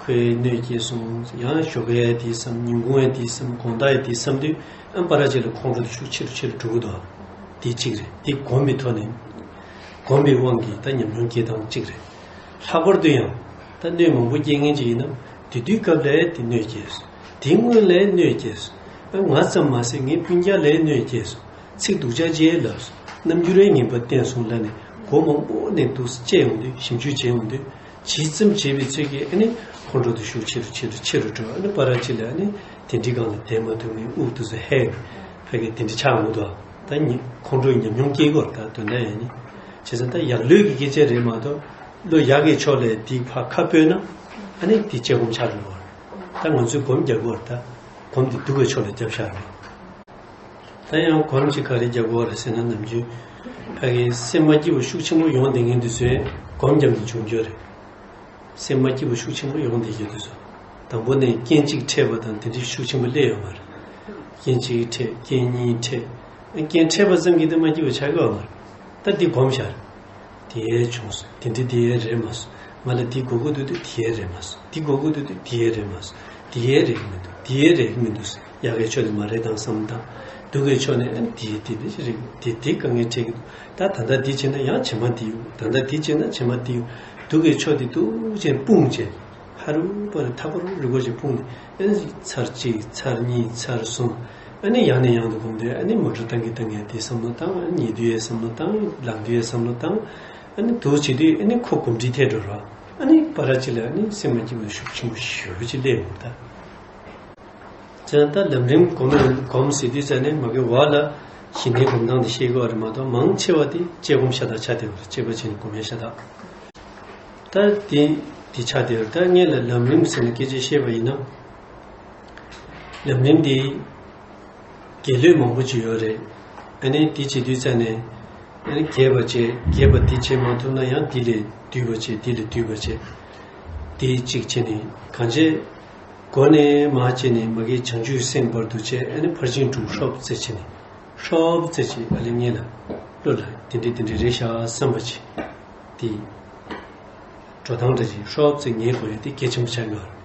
ཁོས་གནོད་སྐྱེལ་སོང་། ཡང་ཞོགས་ཀས་ཡ་དེ་བསམ། ཉིན་གུང་ཡ་དེ་བསམ། དགོང་དག་ཡ་དེ་བསམ་དུས། ཨ་ནི་བར་ཅིག་ལ་ཁོང་ཁྲོ་དེ་ཤུགས་ཆེ་རུ་ཆེ་རུ་འགྲོ་གི་འདུག་དེ་གཅིག་རེད། དེ་སྒོམ་པའི་ཐོག་ནས། སྒོམ་པའི་དབང་གིས་ད་ཉམས་མྱོང་སྐྱེ་སྟངས་གཅིག་རེད། ལྷག་པར་དུ་ཡང་ད་གནོད་མང་པོ་སྐྱེལ་མཁན་ཅིག་ཡིན་ན། དེ་དུས་སྐབས་ལ་དེ་གནོད་སྐྱེལ། དེ་སྔོན་ལ་གནོད་སྐྱེལ། ང་ཙམ་མ་ཟད་ངའི་སྤུན་ཀྱག་ལ་གནོད་སྐྱེལ། ཚིག་སྡུག་ཅག་ཅིག་ལབ། རྣམ་འགྱུར་ངན་པ་བསྟན་སོང་ལབ་ནས་མགོ་མང་པོ་ནས་འདུག་དཔྱད་ཡོང་དུས། ཞིབ་འཇུག་བྱེད་ཡོང་དུས། ཇི་ཙམ་བྱས་པའི་ཚོད་ཀྱིས་ཨ་ནི་ཁོང་ཁྲོ་དེ་ཤུགས་ཆེ་རུ་ཆེ་རུ་ཆེ་རུ་འགྲོ། ཨ་ནི་བར་ཅིག་ལ་ཨ་ནི་དེ་འདྲའི་སྒང་ལ་བསྡད་མ་ཐུབ་ནས་དབུགས་དེ་ཚོ་ཧད། ཕ་གི་དེ་འདྲ་ཆགས་འོང་དུས། ད་ནི་ཁོང་ཁྲོའི་ཉམས་མྱོང་སྐྱེ་དགོས་རེད། ད་དོན་དག་ཡིན་ནི། བྱས་ཙང་ད་ཡག་ལོས་ཀྱི་སྐད་ཆ་རེད་མ་གཏོགས། བློ་ཡག་གི་ཕྱོགས་ལ་དེ་ཕར་ཁ་སྤོས་ན། ཨ་ནི་དེ་དཔྱད་སྒོམ་ཆགས་འགྲོ་བ་རེད། ད་ང་ཚོས་སྒོམ་རྒྱག་དགོས་རེད། ད་སྒོམ་དེ་སྡུག་གི་ཕྱོགས་ལ་རྒྱབ་བཞག་རེད། ད་ཡང་སྒོམ་ཅིག་ག་རེ་རྒྱག་དགོས་རེད་ཟེར་ན། ནམ་རྒྱུན་ཕ་གི་སེམས་མ་སྐྱིད་པོ་ཤུགས་ཆེན་པོ་ཡོང་བསྡད་མཁན་དེ་ཚོས་སྒོམ་བརྒྱབ་ནས་བྱུང་རྒྱུ་རེད། སེམས་མ་སྐྱིད་པོ་ཤུགས་ཆེན་པོ་ཡོང་བསྡད་རྒྱུ་དེ་ཚོ། དང་པོ་ནས་རྐྱེན་གཅིག་འཕྲད་པ་དང་དེ་འདྲའི་ཤུགས་ཆེན་པོ་སླེབས་ཡོད་མ་རེད། རྐྱེན་གཅིག་འཕྲད། རྐྱེན་གཉིས་འཕྲད། རྐྱེན་འཕྲད་པ་ཙམ་གྱིས་དེ་མ་སྐྱིད་པོ་ཆགས་ཀྱི་ཡོད་མ་རེད། ད་འདི་སྒོམ་བཞག་དེ་ཡས་བྱུང་སོང་། དེ་འདྲ་དེ་ཡས་རེད་མ་སོང་། ང་ལ་འདི་དགོས་ཀྱི་འདུག་དུས་དེ་ཡས་རེད་མ་སོང་། འདི་དགོས་ཀྱི་འདུག་དུས་དེ་ཡས་རེད་མ་སོང་། དེ་ཡས་རེད་ཀྱི་མི་འདུག་དེ་ཡས་རེད་ཀྱི་མི་འདུག་ཡག་གི་ཕྱོགས་ལ་མ་རེད་དང་བསམ་དང་། སྡུག་གི་ཕྱོགས་ནས་ཨ་ནི་དེ་དེ་འདྲ་ཞིག་རེད། དེ་དེ་དཀའ་ངལ་འཕྲད་ཀྱི་འདུག་ད་ད་ལྟ་འདི་བྱས་ན་ཡང་རྗེས་མ་འདི་ཡོང་། ད་ལྟ་འདི་བྱས་ན་རྗེས་མ་འདི་ཡོང་། སྡུག་གི་ཕྱོགས་དེ་འདུག་ཅན་སྤུངས་བྱས། ཧ་རུ་པ་རུ་ཐག་པ་རུ་རུ་གོ་ཞིག་སྤུངས་ནས། ཨ་ནི་ཚར་གཅིག་ཚར་གཉིས་ཚར་གསུམ། ཨ་ནི་ཡང་ནས་ཡང་དུ་སྒོམ་དུས་ཨ་ནི་མོ་ཊ་བཏང་གི་བཏང་གི་དེ་བསམ་བློ་བཏང་། ཨ་ནི་ཉལ་དུས་ཡང་བསམ་བློ་བཏང་། ལངས་དུས་ཡང་བསམ་བློ་བཏང་། ཨ་ནི་འདུག་བྱེད་དུས་ཨ་ནི་ཁོ་གོམས་འདྲིས་ཐེབས་འགྲོ་ར། ཨ་ནི་བར་ཅིག་ལ་ཨ་ནི་སེམས་མ་སྐྱིད་པ་ཤུགས་ཆེན་པོ་ཞེ་པོ་ཅིག་སླེབས་འོང་ད། བྱས་ཙང་ད་ལམ་རིམ་སྒོམ་སྒོམ་ཟེར་དུས་ཙ་ནས་མ་གི་བ་ལ་གཞི་གནས་སྒོམ་སྟངས་དེ་ཤེས་དགོས་པ་རེད་མ་གཏོགས། མང་ཆེ་བ་དེ་དཔྱད་སྒོམ་ཤ་སྟག་ཆགས་བསྡད་པ་རེད། དཔྱད་པ་བྱས་ནས་སྒོམ་ཡ་ཤ་སྟག་ད་དེ་དེ་ཆགས་བསྡད་པ་རེད། ད་ངས་ལ་ལམ་རིམ་ཟེར་ནས་སྐད་ཆ་བཤད་པ་ཡིན་ན། ལམ་རིམ་དེ་རྒྱལ་ལུགས་མང་པོ་ཅིག་ཡོད་རེད། ཨ་ནི་དེ་བྱེད་དུས་ཙ་ནས་ཨ་ནི་རྒྱས་པ་བྱས། རྒྱས་པ་དེ་བྱེད་མ་ཐུབ་ན་ཡང་དེ་ལས་བསྡུས་པ་བྱས། དེ་ལས་བསྡུས་པ་བྱས། དེ་གཅིག་བྱས་ནས་གང་བྱས། འགོ་ནས་མར་བྱས་ནས་མ་གི་བྱང་ཆུབ་སེམས་བར་དུ་བྱས། ཨ་ནི་ཕར་ཕྱིན་དྲུག་ཧྲོབ་ཙེ་བྱས་ནས། ཧྲོབ་ཙེ་བྱས། ཨ་ལས་ངེད་ལ་བློ་ལ་དེ་འདྲས་དེ་འདྲས་རེད་ཤག་བསམ་པ་བྱས། དེ་འགྲོ་སྟངས་འདྲ་ཅིག་ཧྲོབ་ཙེ་ངེས་དགོས་ཡ་དེ་གལ་ཆེན་པོ་ཆགས་ཡོད།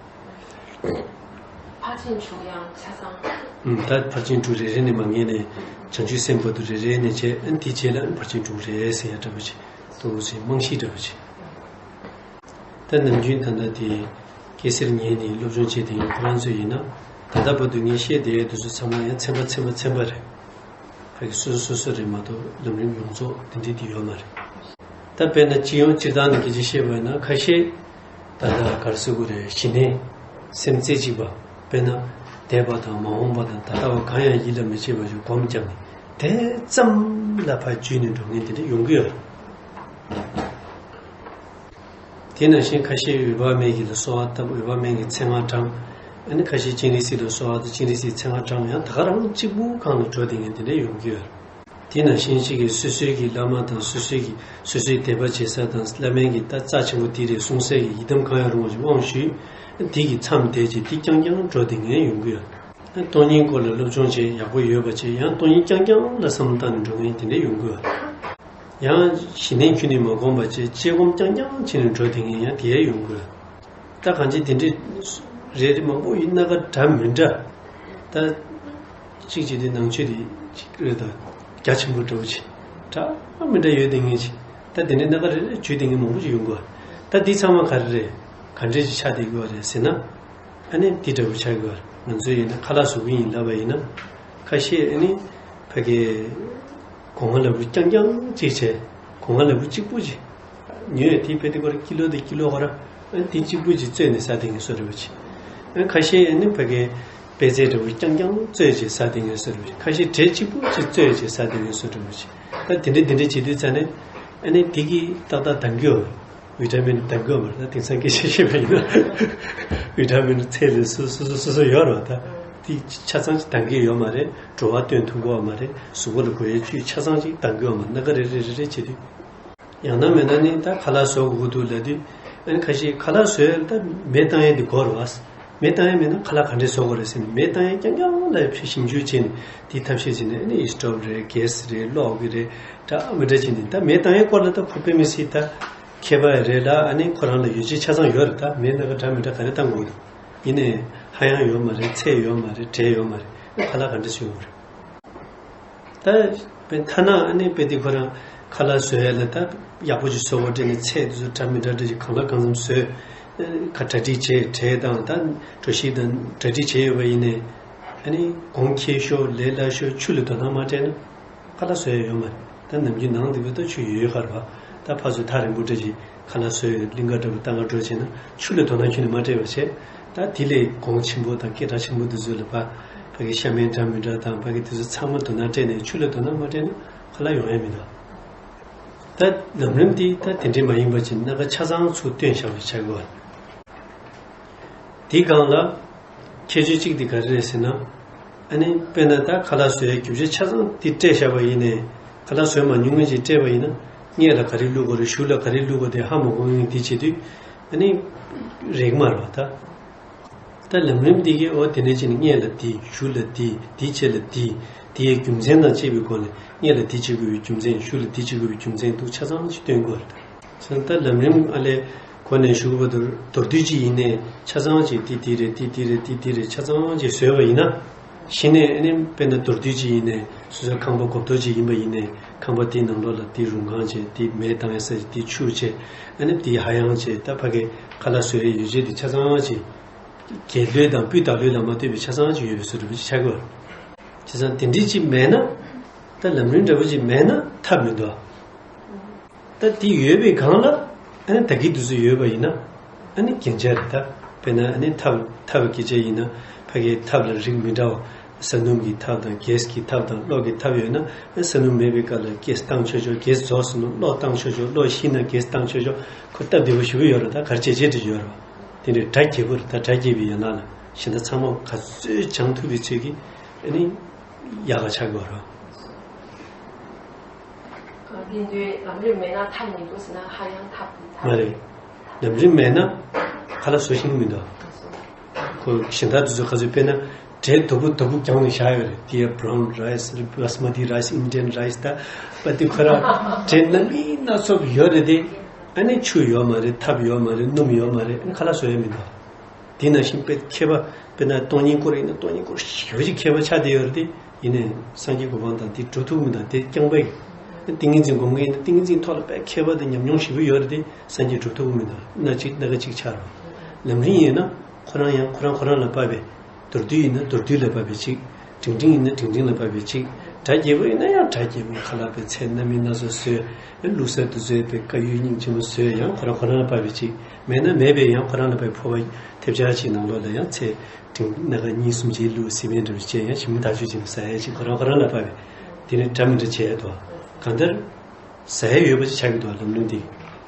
ཕར་ཕྱིན་དྲུག་ཡང་ཆ་ཚང་། ཨུམ། ད་ཕར་ཕྱིན་དྲུག་རེ་རེ་ནས་མ་ངེས་ནས་བྱང་ཆུབ་སེམས་བར་དུ་རེ་རེ་ནས་བྱས། ཨ་ནི་དེ་རྗེས་ལ་ཨ་ནི་ཕར་ཕྱིན་དྲུག་རེད་ཟེར་ཡ་འདྲ་པོ་ཅིག་ཏོག་ཙམ་རྨང་གཞི་འདྲ་པོ་ཅིག་ད་ནམ་རྒྱུན་ད་ལྟ་དེ་སྐད་ཟེར་ཉན་ནས་སློབ་སྦྱོང་བྱེད་དེ་ཡོད། ཁོ་རང་ཚོ་ཡིན་ན་ད་ལྟ་བར་དུ་ངས་བཤད་བསྡད་ཡ་དེ་ཚོ་ཚང་མ་ཡང་ཚན་པ་ཚན་པ་ཚན་པ་རེད། ཕ་གི་སོ་སོ་སོ་སོ་རེད་མ་གཏོགས་ལམ་རིམ་ཡོངས་རྫོགས་དེ་འདྲས་དེ་ཡོད་མ་རེད། ད་དཔེར་ན་སྤྱི་ཡོངས་སྤྱིར་བཏང་ནས་སྐད་ཆ་བཤད་པ་ཡིན་ན། ཁ་ཤས་ད་ལྟ་ག་རེ་ཟེར་དགོས་རེད། གཞི་གནས་སེམས་རྩེ་གཅིག་པ། དཔེར་ན་འདས་པ་དང་མ་འོངས་པ་དང་ད་ལྟ་བ་གང་ཡང་ཡིད་ལ་མི་བྱེད་པ་ཞིག་སྒོམ་བརྒྱབ་ནས་དེ་ཙམ་ལ་ཕར་འཇུས་ནས་འགྲོ་མཁན་དེ་འདྲ་ཡོང་གི་ཡོད་རེད། དེ་ནང་བཞིན་ཁ་ཤས་འོད་དཔག་མེད་ཀྱི་ལ་གསོལ་བ་བཏབ། འོད་དཔག་མེད་ཀྱི་མཚན་སྔགས་བགྲངས། ཨ་ནི་ཁ་ཤས་སྤྱན་རས་གཟིགས་ལ་གསོལ་བ་བཏབ། སྤྱན་རས་གཟིགས་མཚན་སྔགས་བགྲངས། ཡང་ད་ག་རང་གཅིག་པུ་སྒང་ལ་འགྲོ་བསྡད་མཁན་དེ་འདྲ་ཡོང་གི་ཡོད། དེ་ནང་བཞིན་གཅིག་གིས་སོ་སོའི་གི་བླ་མ་དང་སོ་སོའི་གི་སོ་སོའི་དད་པ་བྱེད་ས་དང་བླ་མའི་གི་ད་རྩ་ཆེན་པོ་དེ་རེད་གསུང་སའི་གི་ཡི་དམ་གང་ཡང་རུང་བ་ཞིག་དབང་ཞུས། དེ་གི་མཚམས་བསྡད་བྱས་དེ་རྐྱང་རྐྱང་འགྲོ་བསྡད་མཁན་ཡོང་གི་ཡོད། སྟོང་ཉིད་སྐོར་ལ་སློབ་སྦྱོང་བྱས་ཡག་པོ་ཡོད་པ་བྱས། ཡང་སྟོང་ཉིད་རྐྱང་རྐྱང་ལ་བསམ་བློ་བཏང་ནས་འགྲོ་མཁན་དེ་འདྲ་ཡོང་གི་ཡོད། ཡང་གཞི་གནས་ཁྱོན་ནས་མ་སྒོམ་པ་བྱས་དཔྱད་སྒོམ་རྐྱང་རྐྱང་བྱས་ནས་འགྲོ་བསྡད་མཁན་ཡང་དེ་ཡང་ཡོང་གི་ཡོད། ད་གང་ཅི་དེ་འདྲས་རེ་རེ་མང་པོ་ཡིན། སྣ་ཁ་འདྲ་མི་འདྲ། ད་གཅིག་བྱས་དུས་ནང་ཆོས་དེ་གཅིག་རེད། ད་རྒྱ་ཆེན་པོ་འདྲ་བོ་ཅིག་འདྲ་མི་འདྲ་ཡོད་དེ་ངེས་ཅིག་ད་དེ་འདྲས་སྣ་ཁ་རེ་རེ་བརྗོད་དེ་ངེས་མང་པོ་ཅིག་ཡོང་གི་ཡོད། ད་འདི་ཚང་མ་ག་རེ་རེད། ག་འདྲས་ཅིག་ཆགས་བསྡད་ཀྱི་ཡོད་རེད་ཟེར་ན། ཨ་ནི་འདི་འདྲ་བོ་ཆགས་ཀྱི་ཡོད་རེད། ང་ཚོས་ཡིན་ན་ཁ་ལག་བཟོ་གི་ཡིན་ལབ་པ་ཡིན་ན། ཁ་ཤས་ཨ་ནི་ཕ་གི་སྒོ་ང་ལ་བུ་རྐྱང་རྐྱང་གཅིག་བྱས། སྒོ་ང་ལ་བུ་གཅིག་པུ་ཅིག་ཉོས། དེ་ཕ་གི་དེ་ཁོ་ར་ཀི་ལོ་དེ་ཀི་ལོ་ཁོ་ར། ཨ་ནི་དེ་གཅིག་པུ་ཅིག་བཙོས་ནས་ཟ་བསྡད་མཁན་བཟོ་འདྲ་བོ་ཅིག་ཨ་ཁ་ཤས་ཨ་ནི་ཕ་གི་པད་ཚལ་འདྲ་བོ་རྐྱང་རྐྱང་བཙོས་བྱས་ཟ་བསྡད་མཁན་བཟོ་འདྲ་བོ་ཅིག་ཁ་ཤས་འབྲས་གཅིག་པུ་ཅིག་བཙོས་བྱས་ཟ་བསྡད་མཁན་བཟོ་འདྲ་བོ་ཅིག་ད་དེ་འདྲས་དེ་འདྲས་བྱེད་དུས་ཙ་ནས་ཨ་ནི་དེ་གིས་ཏག་ཏག་འདང་གི་ཡོད། བི་ཊ་མིན་འདང་གི་ཡོད་མ་རེད། ད་དེང་སང་སྐད་ཆ་བཤད་པ་ཡིན་ན་བི་ཊ་མིན་ཚད་ལས་སོ་སོ་སོ་སོ་སོ་ཡོད་རེད་བ། ད་དེ་ཆ་ཚང་ཅིག་འདང་གི་ཡོད་མ་རེད། བྲོ་བ་སྟོན་ཐུབ་ཀྱི་ཡོད་མ་རེད། གཟུགས་པོ་ལ་དགོས་ཡའི་བཅུད་ཆ་ཚང་ཅིག་འདང་གི་ཡོད་མ་རེད། སྣ་ཁ་རེ་རེ་རེ་རེ་བྱེད་དུས། ཡང་ན་མེད་ན་ནི་ད་ཁ་ལག་བཟོ་དགོས་ཀྱི་འདུག་ལབ་དུས། ཨ་ནི་ཁ་ཤས་ཁ་ལག་བཟོ་ཡ་ལ་ད་མེ་བཏང་ཡ་དེ་དགོས་རེད་བ། མེ་བཏང་ཡ་མེད་ན་ཁ་ལག་ག་འདྲས་བཟོ་དགོས་རེད་ཟེར་ནས་མེ་བཏང་ཡ་རྐྱང་རྐྱང་ལ་ཞིབ་འཇུག་བྱས་ནས་དེའི་ཐབས་ཤེས་བྱས་ནས། ཨ་ནི་སི་ཊོབ་རེད། གེ་སི་རེད། གློག་གི་རེད། འདྲ་མི་འདྲ་བྱས་ནས། ད་མེ་བཏང་ཡའི་སྐོར་ལ་ད་ཁོ་དཔེ་མི་སྲིད་ད་མཁས་པ་རེད་ལ། ཨ་ནི་ཁོ་རང་ལ་ཡོ་བྱད་ཆ་ཚང་ཡོད་རེད། ད་མེ་སྣ་ཁ་འདྲ་མི་འདྲ་ག་རེ་བཏང་དགོས་འདུག་ཡིན་ནའི་ཧ་ཡང་ཡོད་མ་རེད། ཚད་ཡོད་མ་རེད། འབྲས་ཡོད་མ་རེད། ཨ་ཁ་ལག་ག་འདྲས་བཟོ་དགོས་རེད། ད་དཔེ་ཐ་ན་ཨ་ནི་དཔེ་དེ་ཁོ་རང་ཁ་ལག་བཟོ་ཡ་ལ་ད་ཡག་པོ་ཅིག་བཟོ་དགོས་དྲན་ནས་ཚད་དེ་ཚོ་འདྲ་མི་འདྲ་འདྲ་ཅིག་གང་ལ་གང་འཚམ་བཟོས། ཁ་གྲ་སྒྲིག་བྱས། འབྲས་དང་ད་གྲོ་ཞིབ་དང་གྲ་སྒྲིག་བྱས་ཡོད་པ་ཡིན་ནའི། ཨ་ནི་གོང་ཁེ་ཤོར་ལས་སླ་ཤོར་ཆུ་ལ་དོ་སྣང་མ་སྤྲད་ན་ཁ་ལག་བཟོ་ཡ་ཡོད་མ་རེད། ད་ནམ་རྒྱུན་ནང་དེ་བས་ད་ཆུ་ཡོད་ཡོད་ག་རེད་བ། ད་ཕར་ཚུར་ཐག་རིང་པོ་འདྲ་ཅིག་ཁ་ལག་བཟོས་ཡོད། གླིང་ག་འདྲ་པོ་ལྟ་ག་འགྲོ་བྱས་ན་ཆུ་ལ་དོ་སྣང་ཁྱོན་ནས་མ་སྤྲད་པ་བྱས། ད་དེ་ལས་གོང་ཆེན་པོ་དང་སྐད་གྲགས་ཆེན་པོ་འདི་ཚོ་ལ་ཕ་ཕ་གི་ཤ་མེད་འདྲ་མི་འདྲ་དང་ཕ་གི་དེ་ཚོ་ཚང་མ་དོ་སྣང་སྤྲད་ནས་ཆུ་ལ་དོ་སྣང་མ་སྤྲད་ན་ཁ་ལག་ཡོང་ཡ་མི་འདུག་ད་ལམ་རིམ་འདི་ད་དེ་འདྲས་མ་ཡིན་པ་ཅིག་སྣ་ཁ་ཆ་ཚང་ཚུར་བཏོན་བཞག་པ་ཆགས་ཀྱི་ཡོད། དེའི་སྒང་ལ་ཁྱད་ཆོས་གཅིག་དེ་ག་རེ་རེད་ཟེར་ན། ཨ་ནི་དཔེར་ན་ད་ཁ་ལག་བཟོ་ཡའི་རྒྱུ་ཆ་ཆ་ཚང་དེ་སྤྲད་བཞག་པ་ཡིན་ནའི། ཁ་ལག་བཟོས་མ་མྱོང་མཁན་ཅིག་སྤྲད་པ་ཡིན་ན། སྔས་ལ་ག་རེ་བླུག་དགོས་རེད། གཞུག་ལ་ག་རེ་བླུག་དགོས་དེ་ཧ་མ་གོ་མཁན་དེ་བྱེད་དུས། ཨ་ནི་རེག་མ་རེད་བ་ད། ད་ལམ་རིམ་འདི་གི་འོ་དེ་ནས་ཅི་ནས་སྔས་ལ་འདི། གཞུག་ལ་འདི། འདི་བྱས་ལ་འདི། འདི་ཡི་རྒྱུ་མཚན་དང་བཅས་པའི་སྒོ་ནས་སྔས་ལ་འདི་བྱེད་དགོས་པའི་རྒྱུ་མཚན། གཞུག་ལ་འདི་བྱེད་དགོས་པའི་རྒྱུ་མཚན་འདུག་ཆ་ཚང་ཅིག་སྟོན་དགོས་རེད། ད་ལམ་རིམ་ཨ་ལས་ཁོ་ནས་ཞུ་དགོས་པ་མདོར་མདོར་བསྡུས་ཅིག་ཡིན་ནའི་ཆ་ཚང་ཅིག་འདི་འདི་རེད། འདི་འདི་རེད། འདི་འདི་རེད། ཆ་ཚང་ཅིག་བཟོས་པ་ཡིན་ན། གཞི་ནས་ཨ་ནི་དཔེར་ན་མདོར་བསྡུས་ཅིག་ཡིན་ནའི་སོ་སོའི་ཁང་པ་སྒོ་རྡོ་ཅིག་ཡིན་པ་ཡིན་ནའི་ཁང་པ་དེའི་ནང་ལོགས་ལ་འདི་རུང་ཁང་བྱས། འདི་མེ་བཏང་ཡ་ས་ཅིག་འདི་ཆུ་བྱས། ཨ་ནི་འདི་ཧ་ཡང་བྱས། ད་ཕ་གི་ཁ་ལག་བཟོ་ཡའི་ཡོ་བྱད་འདི་ཆ་ཚང་ཅིག་རྒྱལ་ལོས་དང་སྤུས་དག་ལོས་ལ་མ་ལྟོས་པའི་ཆ་ཚང་ཅིག་ཡོད་པའི་བཟོ་འདྲ་པོ་ཅིག་ཆགས་ཀྱི་ཡོད་རེད། བྱས་ཙང་དེ་འདྲའི་ཅིག་མེད་ན། ད་ལམ་རིམ་འདྲ་པོ་ཅིག་མེད་ན་ཐབས་མི་འདུག་ད་དེ་ཡོད་པའི་སྒང་ལ་ཨ་ནི་ད་གིན་དུས་ཚོད་ཡོད་པ་ཡིན་ན་ཨ་ནི་རྒྱན་ཆ་རེད་ད། དཔེར་ན་ཨ་ནི་ཐབས་ཐབས་ཀྱི་ཆ་ཡིན་ན་ཕ་གིའི་ཐབས་ལ་རིགས་མི་འདྲ་བ། ས་སྣུམ་གྱི་ཐབས་དང་གེས་ཀྱི་ཐབས་དང་གློག་གི་ཐབས་ཡོད་ན། ཨ་ས་སྣུམ་མེད་པའི་སྐབས་ལ་གེས་བཏང་ཆོག་ཆོག་གེས་རྫོགས་སོང་ན་གློག་བཏང་ཆོག་ཆོག་གློག་ཤི་ན་གེས་བཏང་ཆོག་ཆོག་ཁོ་སྟབས་བདེ་པོ་ཞེ་པོ་ཡོད་རེད། ད་ག་རེ་བྱས་བྱས་འགྲིག་ཡོད་རེད་བ། དེ་འདྲའི་གྲ་རྒྱས་པོ་རེད། ད་གྲ་རྒྱས་པའི་ཡན་ལག་ལ་གཞན་དག་ཚང་མ་ག་ཚོད་སྦྱང་ཐུབ་པའི་ཚོད་ཀྱིས་ཨ་ནི་ཡག་ག་ཆགས་ཀྱི་ཡོད་རེད་བ། འདི་འདྲའི་ལམ་རིམ་མེད་ན་ཐབས་མི་འདུག་ཟེར་ན་ཧ་ཡང་ཐབས་མ་རེད། ལམ་རིམ་མེད་ན་ཁ་ལག་བཟོ་ཤེས་ཀྱི་མི་འདུག་ཁོ་གཞན་དག་དེ་ཚོ་ག་ཚོད་དཔེར་ན་འབྲས་དོད་པོ་དོད་པོ་རྒྱང་ནས་བཞག་ཡོད་རེད། དེ་ཡ་brown rice, basmati rice, Indian rice ད་པ་དེ་ཁོ་ར་འབྲས་སྣ་མིན་སྣ་ཚོགས་ཡོད་རེད་དེ། ཨ་ནི་ཆུ་ཡོད་མ་རེད། ཐབས་ཡོད་མ་རེད། སྣུམ་ཡོད་མ་རེད། ཨ་ནི་ཁ་ལག་བཟོ་ཡ་མི་འདུག་དེ་ནང་བཞིན་དཔེ་མཁས་པ་དཔེར་ན་སྟོང་ཉིད་སྐོར་ཡིན་ན་སྟོང་ཉིད་སྐོར་ཞེ་པོ་ཅིག་མཁས་པ་ཆགས་བསྡད་ཡོད་རེད་དེ། ཡིན་ནའི་སངས་རྒྱས་གོ་འཕང་དང་དེ་འགྲོ་ཐུབ་མི་འདུག་དེ་རྐྱང་པ་ཡིན། ཏིང་ངེ་འཛིན་སྒོམ་མཁན་ཡིན་ན་ཏིང་ངེ་འཛིན་ཐོག་ལ་དཔེ་མཁས་པ་དང་ཉམས་མྱོང་ཞེ་པོ་ཡོད་རེད་དེ། སངས་རྒྱས་འགྲོ་ཐུབ་མི་འདུག་སྣ་གཅིག་སྣ་ཁ་གཅིག་ཆགས་རེད། ལམ་རིམ་ཡིན་ན་ཁོ་རང་ཡང་ཁོ་རང་ཁོ་རང་ལ་དཔག་པའི། མདོར་བསྡུས་ཡིན་ན་མདོར་བསྡུས་ལ་བབས་པའི་གཅིག་དྲིང་འབྲིང་ཡིན་ན་དྲིང་འབྲིང་ལ་བབས་པའི་གཅིག་གྲ་རྒྱས་པོ་ཡིན་ན་ཡང་གྲ་རྒྱས་པོ། ཁ་ལག་པའི་ཚལ་སྣ་མིན་སྣ་ཚོགས་བཟོས། བླུགས་ས་དེ་ཚོའི་པའི་དཀར་ཡོལ་སྙིང་རྗེ་མོ་བཟོས། ཡང་ཁོ་རང་ཁོ་རང་ལ་བབས་པའི་གཅིག་མེད་ན་མེད་པའི་ཡང་ཁོ་རང་ལ་བབས་པའི་ཕོར་པ་ཐེབས་ཆག་ཅིག་ནང་ལོགས་ལ་ཡང་ཚལ་སྣ་ཁ་གཉིས་གསུམ་ཅིག་བླུགས། སི་མེན་ཊི་རེ་བྱས་ཡང་ཞིམ་ཐག་ཆོད་ཅིག་ཟ་ཡ་ཅིག་ཁོ་རང་ཁོ་རང་ལ་བབས་པའི། དེ་ནི་འདྲ་མི་འདྲ་བྱས་འདུག་གང་ལྟར། ཟ་ཡ་ཡོད་པ་ཅིག་ཆགས་ཀྱི་འདུག་ལམ་རིམ་འདི་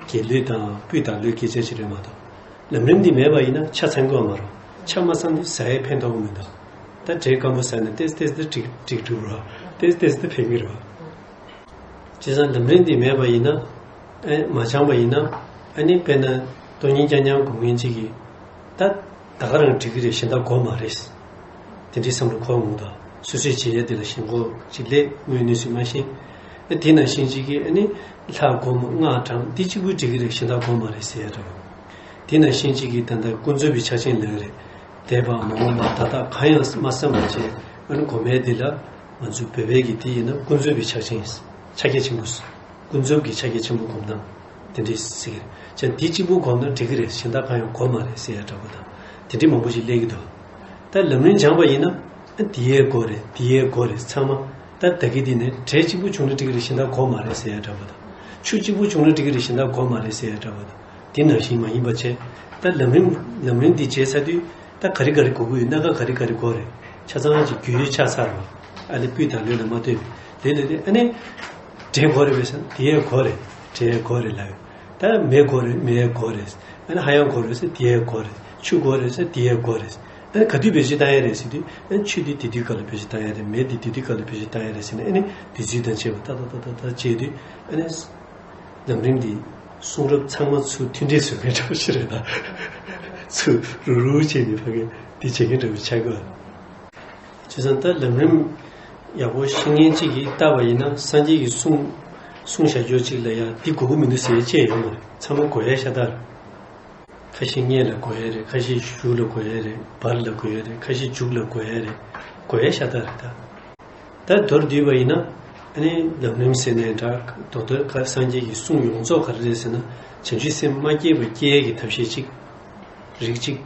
རྒྱལ་ལུས་དང་སྤུས་དག་ལུས་སྐད་ཆ་ཅིག་རེད་མ་གཏོགས། ལམ་རིམ་འདི་མེད་པ་ཡིན་ན་ཆ་ཚང་གི་ཡོད་མ་རེད། ཆ་མ་ཚང་དུས་ཟ་ཡའི་ཕན་ཐོགས་ཀྱི་མི་འདུག་ད་འབྲས་སྐམ་པོ་ཟ་ན་ཏེས་ཏེས་དུ་འགྲིག་འགྲིག་འགྲོ་གི་རེད། ཏེས་ཏེས་དུ་ཕན་གྱི་རེད། བྱས་ཙང་ལམ་རིམ་འདི་མེད་པ་ཡིན་ན། ཨེ་མ་སྦྱངས་པ་ཡིན་ན། ཨ་ནི་དཔེར་ན་སྟོང་ཉིད་རྐྱང་རྐྱང་སྒོམ་མཁན་ཅིག་གིས། ད་ད་ག་རང་འགྲིག་གི་རེད། གཞན་དག་དགོས་མ་རེད། དེ་འདྲའི་བསམ་བློ་འཁོར་འོང་དང་། སོ་སོས་བྱེད་ཡས་དེ་ལ་ཞེན་ཁོག་ཅིག་སླེབས། དངོས་གནས་སུ་མ་ཤེས། ཨ་དེ་ནང་བཞིན་ཅིག་གིས་ཨ་ནི་ལྷ་སྒོམ་སྔགས་བགྲང་འདི་གཅིག་པུས་འགྲིག་གི་རེད། གཞན་དག་དགོས་མ་རེད་ཟེར་ཡ་འདྲ་བོ། དེ་ནང་བཞིན་གཅིག་གིས་ད་ལྟ་ཀུན་རྫོབ་པའི་ཕྱག་ཆེན་ལབ་ཀྱི་རེད། འདས་པ་མ་འོངས་པ་ད་ལྟ་གང་ཡང་མ་བསམ་པ་བྱས། ཨ་ནི་སྒོམ་ཡས་འདི་ལ་ང་ཚོ་བོད་པའི་གི་དེ་ཡིན་ན་ཀུན་རྫོབ་པའི་ཕྱག་ཆེན། ཕྱག་རྒྱ་ཆེན་པོ། ཀུན་རྫོབ་ཀྱི་ཕྱག་རྒྱ་ཆེན་པོ་སྒོམ་སྟངས་དེ་འདྲས་ཟེར་གྱི་རེད། ཅང་འདི་གཅིག་པུ་སྒོམ་ན་འགྲིག་གི་རེད། གཞན་དག་གང་ཡང་དགོས་མ་རེད་ཟེར་ཡ་འདྲ་པོ་དང་། དེ་འདྲས་མང་པོ་ཞིག་སླེབས་ཀྱི་འདུག་ད་ལམ་རིམ་སྦྱངས་པ་ཡིན་ན། ཨ་འདི་ཡས་དགོས་རེད། འདི་ཡས་དགོས་རེད། ཚང་མ་ད་ད་གི་འདི་ནས་འབྲས་གཅིག་པུ་བྱུང་ན་འགྲིག་གི་རེད། གཞན་དག་དགོས་མ་རེད་ཟེར་ཡ་འདྲ་པོ་དང་། ཆུ་གཅིག་པུ་བྱུང་ན་འགྲིག་གི་རེད། གཞན་དག་དགོས་མ་རེད་ཟེར་ཡ་འདྲ་པོ་དང་། དེ་ནང་བཞིན་མ་ཡིན་པ་བྱས། ད་ལམ་རིམ་ལམ་རིམ་འདི་བྱས་ཚར་དུས། ད་ག་རེ་ག་རེ་དགོས་ཀྱི་ཡོད། སྣ་ཁ་ག་རེ་ག་རེ་དགོས་རེད། ཆ་ཚང་ཅིག་རྒྱུས་ཡོད་ཆགས་ཚར་བ། ཨ་ནི་སྤུས་དག་ལུས་ལ་མ་ལྟོས་པའི་ལས་ལས་ལས། ཨ་ནི་འབྲས་དགོས་རེད་པས་ཟེར་ན་དེ་ཡས་དགོས་རེད། འབྲས་ཡས་དགོས་རེད་ལབ་ཡོད། ད་མེ་དགོས་རེད། མེ་ཡས་དགོས་རེད། ཨ་ནི་ཧ་ཡང་དགོས་རེད་ཟེར་དེ་ཡས་དགོས་རེད། ཆུ་དགོས་རེད་ཟེར་དེ་ཡས་དགོས་རེད། ཨ་ནི་ག་དུས་བེད་སྤྱོད་བཏང་ཡས་རེད་ཟེར་དུས། ཨ་ནི་ཆུ་དེ་དེ་དུས་སྐབས་ལ་བེད་སྤྱོད་བཏང་ཡས་རེད། མེ་དེ་དེ་དུས་སྐབས་ལ་བེད་སྤྱོད་བཏང་ཡས་རེད་ཟེར་ནས། ཨ་ནི་དེ་ཚུལ་དང་བཅས་པ་ཏག་ཏག་ཏག་ཏག་ཏག་བྱས་དུས། ཨ་ནི། ལམ་རིམ་འདི་གསུང་རབ་ཚང་མ་ཚུར་མཐུན་འབྲེལ་བཟོ་མཁན་འདྲ་པོ་ཞིག་རེད་ད། ཚུར་རུག་རུག་བྱས་ནས་ཕ་གི་འདི་བྱེད་མཁན་འདྲ་པོ་ཆགས་ཀྱི་ཡོད། བྱས་ཙང་ད་ལམ་རིམ་ཡག་པོ་ཤེས་མཁན་གཅིག་གིས་བལྟས་པ་ཡིན་ན། སངས་རྒྱས་ཀྱི་གསུང་གསུང་བཞག་རྒྱུ་གཅིག་ལ་ཡང་འདི་དགོས་ཀྱི་མི་འདུག་ཟེར་ཡས་ཅིག་ཡོད་མ་རེད། ཚང་མ་དགོས་ཡས་ཤ་སྟག་རེད། ཁ་ཤས་སྔས་ལ་དགོས་ཡས་རེད། ཁ་ཤས་གཞུག་ལ་དགོས་ཡས་རེད། བར་ལ་དགོས་ཡས་རེད། ཁ་ཤས་མཇུག་ལ་དགོས་ཡས་རེད། དགོས་ཡས་ཤ་སྟག་རེད་ད། ད་མདོར་བསྡུས་པ་ཡིན་ན། ཨ་ནི་ལམ་རིམ་ཟེར་ནའི་འདྲ། མདོ་དོན་ཁ་སངས་རྒྱས་ཀྱི་གསུང་ཡོངས་རྫོགས་ག་རེ་རེད་ཟེར་ན། བྱང་ཆུབ་སེམས་མ་སྐྱེས་པ་སྐྱེ་ཡས་ཀྱི་ཐབས་ཤེས་གཅིག་རིགས་གཅིག་